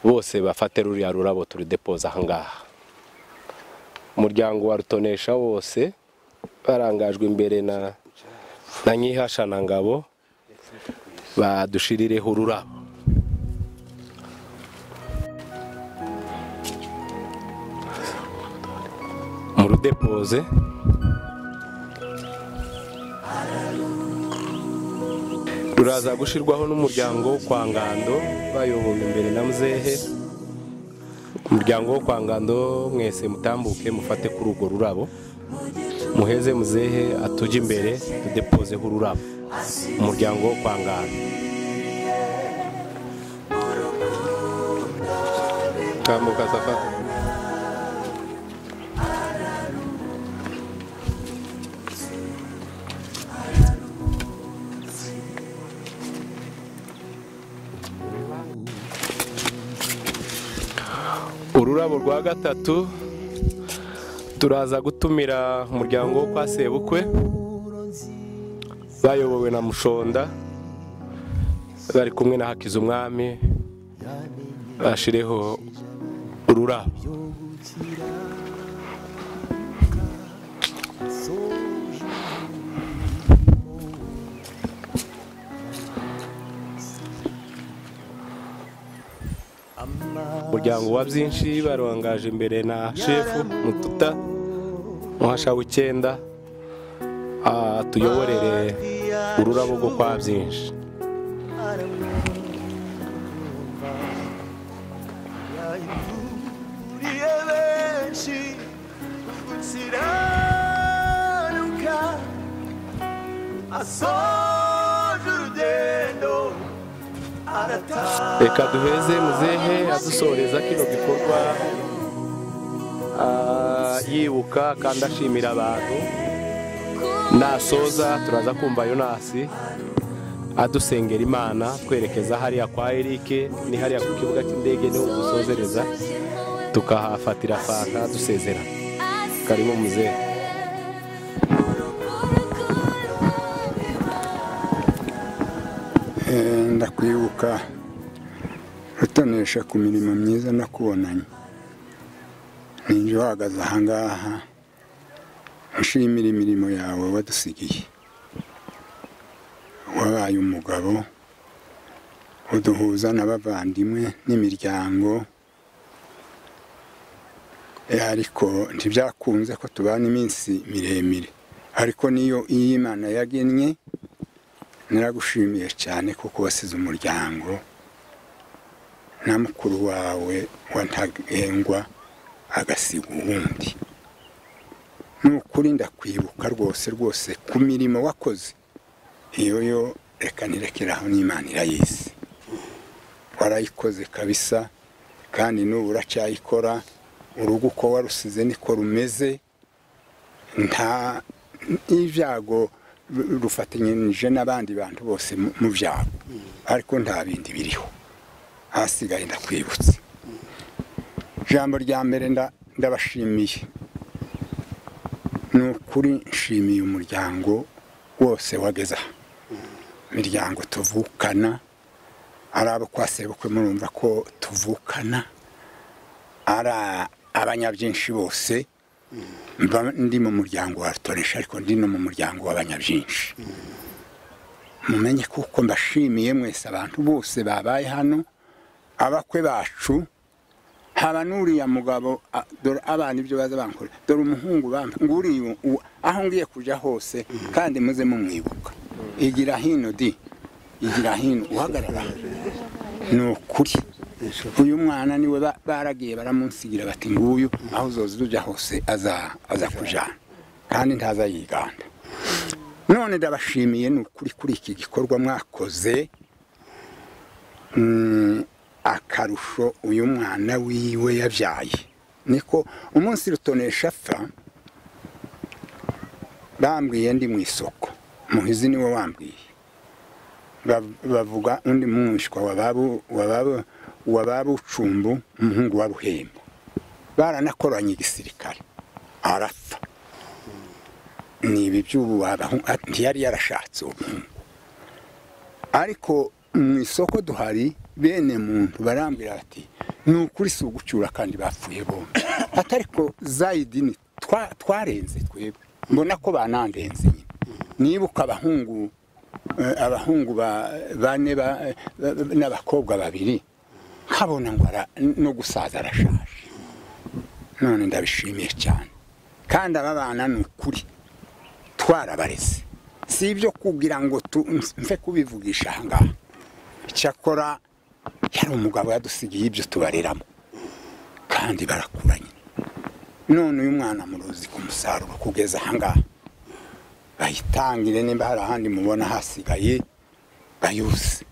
bose bafate ruriya rurabo turidepoza ahangaha. Umuryango wa Rutonesha wose barangajwe imbere na Nyihasha na Ngabo badushirireho ururabo. Murudepoze. Ruraza gushirwaho n'umuryango kwa Ngando bayobowe imbere na muzehe. Umuryango wo kwa Ngando mwese mutambuke mufate kuri urwo rurabo, muheze muzehe atuje imbere tudepozeho ururabo. Umuryango wo kwa Ngando. Tambuka safa. Ururabo rwa gatatu turaza gutumira umuryango wo kwa Sebukwe bayobowe na Mushonda, Bari kumwe na Hakizumwami bashireho ururabo. Umuryango wa byinshi barangaje imbere na shefu Mututa Muhasha w'icyenda tuyoborere ururabo rwo kwa byinshi. Reka duheze muzehe adusoreza kino gikorwa yibuka kandi ashimira abantu. Nasoza turaza kumva Yonasi adusengera Imana twerekeza hariya kwa Eric, ni hariya ku kibuga cy'indege niho dusozereza tukahafatira fanta dusezera. Karibu muzehe. Ndakwibuka Rutonesha ku mirimo myiza nakubonanye, ninjye uhagaze ahangaha nshimira imirimo yawe wadusigiye. Wabaye umugabo uduhuza n'abavandimwe n'imiryango, ariko ntibyakunze ko tubana iminsi miremire, ariko niyo iyi Imana yagennye. Naragushimiye cyane kuko wasize umuryango na mukuru wawe wa Ntagengwa agasiga uwundi. Nukuri ndakwibuka rwose rwose ku mirimo wakoze iyo yo reka nirekeraho n'Imana irayizi. Warayikoze kabisa kandi n'ubu uracyayikora. Urugo uko warusize niko rumeze, nta ibyago rufatanyije n'abandi bantu bose mu byago, ariko nta bindi biriho. Hasigaye ndakwibutse. Ijambo rya mbere ndabashimiye, ni ukuri nshimiye umuryango wose wageze aha, imiryango tuvukana, ari abo kwa sebukwe murumva ko tuvukana, ari abanyabyinshi bose. Ndi mu muryango wa Rutonesha ariko ndi no mu muryango w'abanyabyinshi. Mumenye kuko mbashimiye mwese abantu bose babaye hano, abakwe bacu, haba n'uriya mugabo, dore abana ibyo baza bankora, dore umuhungu bampa nguriye aho ngiye kuja hose, kandi muze mumwibuka. Igira hino di, igira hino uhagarara. Ni ukuri uyu mwana niwe baragiye baramunsigira bati nguyu aho uzoza ujya hose aza kujana, kandi ntaza yiganda. None ndabashimiye ni ukuri kuri iki gikorwa mwakoze. Akarusho uyu mwana wiwe yabyaye, niko umunsi Rutonesha apfa bambwiye ndi mu isoko, Muhizi niwe wambwiye, bavuga undi mwishwa wababu Cumbu umuhungu wa Ruhembo, baranakoranye igisirikare arapfa. Ni ibi by'ubu ntiyari yarashatse umuhungu, ariko mu isoko duhari bene muntu barambwira bati ni ukuri si ugucyura kandi bapfuye bombi, atariko zayidini twarenze twebwe, mbona ko banandenze nyine. Nibuka abahungu bane n'abakobwa babiri, nkabona ngo no gusaza arashaje. None ndabishimiye cyane, kandi aba bana ni ukuri twarabareze, si ibyo kugira ngo mfe kubivugisha aha ngaha. Icyakora yari umugabo yadusigiye ibyo tubareramo kandi barakuranye. None uyu mwana muruzi ku musaruro kugeza aha ngaha, bayitangire nimba hari ahandi mubona hasigaye bayuse.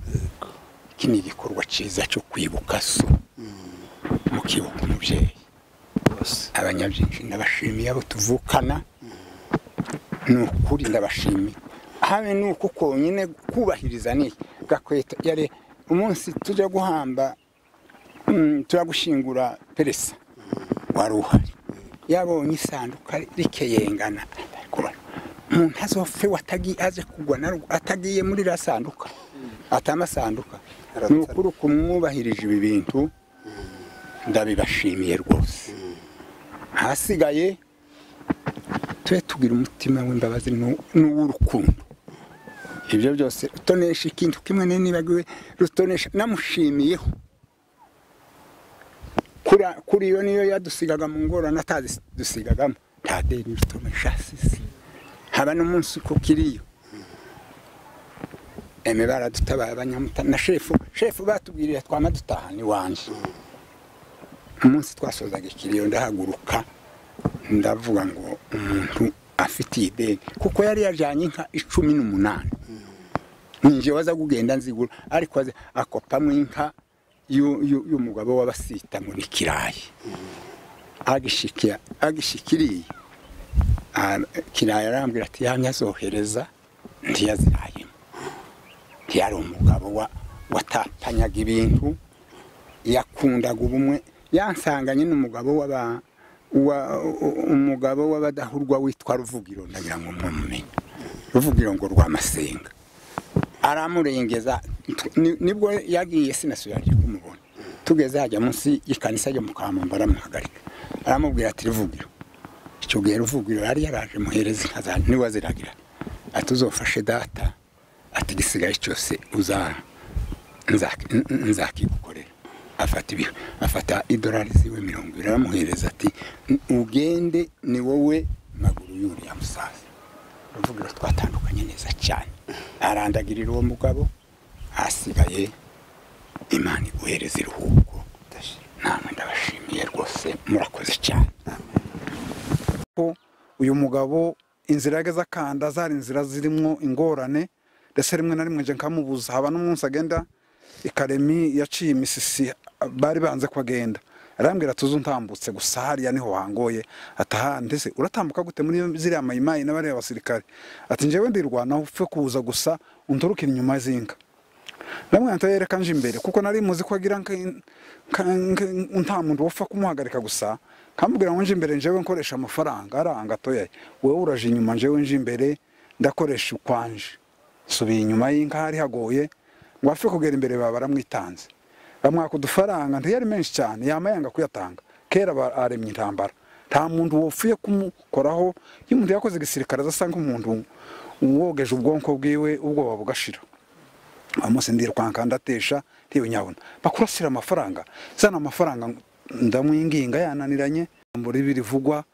Iki ni igikorwa cyiza cyo kwibuka so, mukibuka umubyeyi. Abanyabyinshi ndabashimiye abo tuvukana, ni ukuri ndabashimiye. Habe nuko konyine kubahiriza ni gakweta yari umunsi tujya guhamba tujya gushingura peresa wari uhari, yabonye isanduka rikeyengana, umuntu azopfe watagiye aje kugwa atagiye muri la sanduka. Atamasanduka ni ukuri kumwubahirije ibi bintu ndabibashimiye rwose. Hasigaye tube tugira umutima w'imbabazi n'uw'urukundo. Ibyo byose Rutonesha ikintu kimwe nibagiwe Rutonesha namushimiyeho kuri iyo niyo yadusigaga mu ngorane atazidusigagamo nta deni Rutonesha asize haba n'umunsi ko kiriyo eme baradutabaye abanyamuta na shefu batubwiriye twama dutahana iwanje. Umunsi twasozaga ikiriyo ndahaguruka ndavuga ngo umuntu afite ideni kuko yari yajyanye inka 18 ninje waza kugenda nzigura ariko akopamwe inka y'umugabo w'abasita ngo ni Kirayi agishikiriye Kirayi arambwira ati yamye azohereza ntiyazirayemo. Ntiyari umugabo watapanyaga ibintu, yakundaga ubumwe. Yansanganye n'umugabo umugabo w'abadahurwa witwa Ruvugiro, ndagira ngo mumumenye Ruvugiro ngo rwamasenga aramurengeza. Nibwo yagiye sinasubira kumubona. Tugeze hajya munsi y'ikanisa ryo Mukamamba aramuhagarika aramubwira ati Ruvugiro, icyo gihe Ruvugiro yari yaraje muhereza inka za niwaziragira ati uzofashe data ati gisigaye cyose nzakigukorera. Afata idolari ziwe 20 aramuhereza ati ugende ni wowe maguru yuriya musaza. Ruvugiro twatandukanye neza cyane, arandagirira uwo mugabo. Hasigaye Imana iguhereza iruhuko. Namwe ndabashimiye rwose, murakoze cyane. Uyu mugabo inzira yageze akanda zari inzira zirimo ingorane, ndetse rimwe na rimwe nje nkamubuza. Haba n'umunsi agenda ikaremi yaciye imisisi bari banze kwagenda, arambwira tuzu ntambutse gusa hariya niho hangoye. Ataha ndetse uratambuka gute muri ziriya mayimayi n'abari abasirikare? Ati njewe ndirwana upfe kuza gusa unturuka inyuma zinka. Namwe ntoyereka nje imbere kuko nari muzi ko agira nta muntu wopfa kumuhagarika gusa, kambwira ngo nje imbere njewe nkoresha amafaranga aranga toyaye, wewe uraje inyuma njewe nje imbere ndakoresha ukwanje. Subiye inyuma y'inka hari hagoye ngo afe kugera imbere baba baramwitanze bamwaka udufaranga ntiyari menshi cyane, yama yanga kuyatanga. Kera aremye intambara nta muntu wopfuye kumukoraho. Iyo umuntu yakoze igisirikare azasanga umuntu wogeje ubwonko bwiwe ubwoba bugashira. Amose ndirwanka ndatesha ntiwe nyabona bakurasira amafaranga zana amafaranga ndamwinginga yananiranye. Mburi birivugwa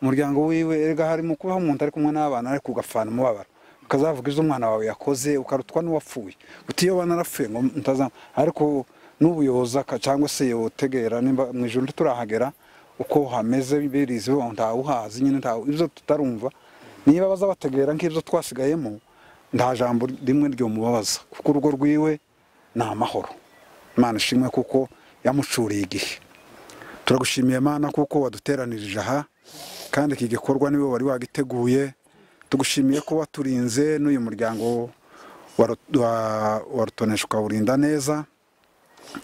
umuryango wiwe erega harimo kubaho umuntu ari kumwe n'abana ariko ugafana umubabaro ukazavuga izo umwana wawe yakoze ukarutwa n'uwapfuye uti iyo banarapfuye ngo ntaza. Ariko n'ubuyobozi cyangwa se yotegera nimba mu ijuru turahagera uko hameze birizi nta uhazi nyine nta ibyo tutarumva niba bazabategera nk'ibyo twasigayemo nta jambo rimwe ryo mubabaza kuko urugo rwiwe ni amahoro. Imana ishimwe kuko yamucuriye igihe. Turagushimiye Mana kuko waduteranirije aha kandi iki gikorwa niwe wari wagiteguye. Tugushimiye ko waturinze n'uyu muryango wa Rutonesha ukawurinda neza,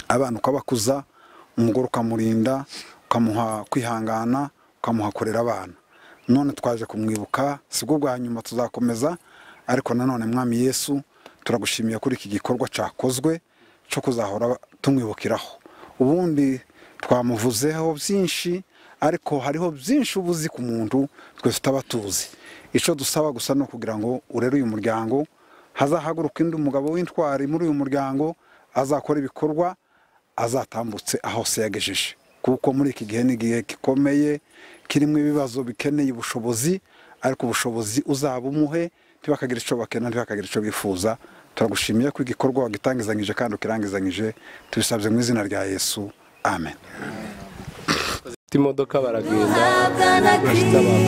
abana ukabakuza, umugore ukamurinda, ukamuha kwihangana, ukamuha kurera abana. None twaje kumwibuka sibwo bwa nyuma tuzakomeza, ariko nanone Mwami Yesu turagushimiye kuri iki gikorwa cyakozwe cyo kuzahora tumwibukiraho. Ubundi twamuvuzeho byinshi ariko hariho byinshi ubuzi ku muntu twese tutabatuzi. Icyo dusaba gusa no kugira ngo urere uyu muryango, hazahaguruka undi mugabo w'intwari muri uyu muryango azakora ibikorwa azatambutse aho se yagejeje, kuko muri iki gihe n'igihe gikomeye kirimo ibibazo bikeneye ubushobozi, ariko ubushobozi uzaba umuhe ntibakagira icyo bakena, ntibakagira icyo bifuza. Turagushimiye ko igikorwa wagitangizanyije kandi ukirangizanyije, tubisabye mu izina rya Yesu, amen. Imodoka baragenda bashitse abantu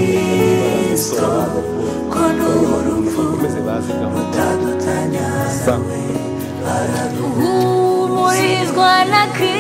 bakomeze bazi gahunda. Uhumurizwa na Kristo.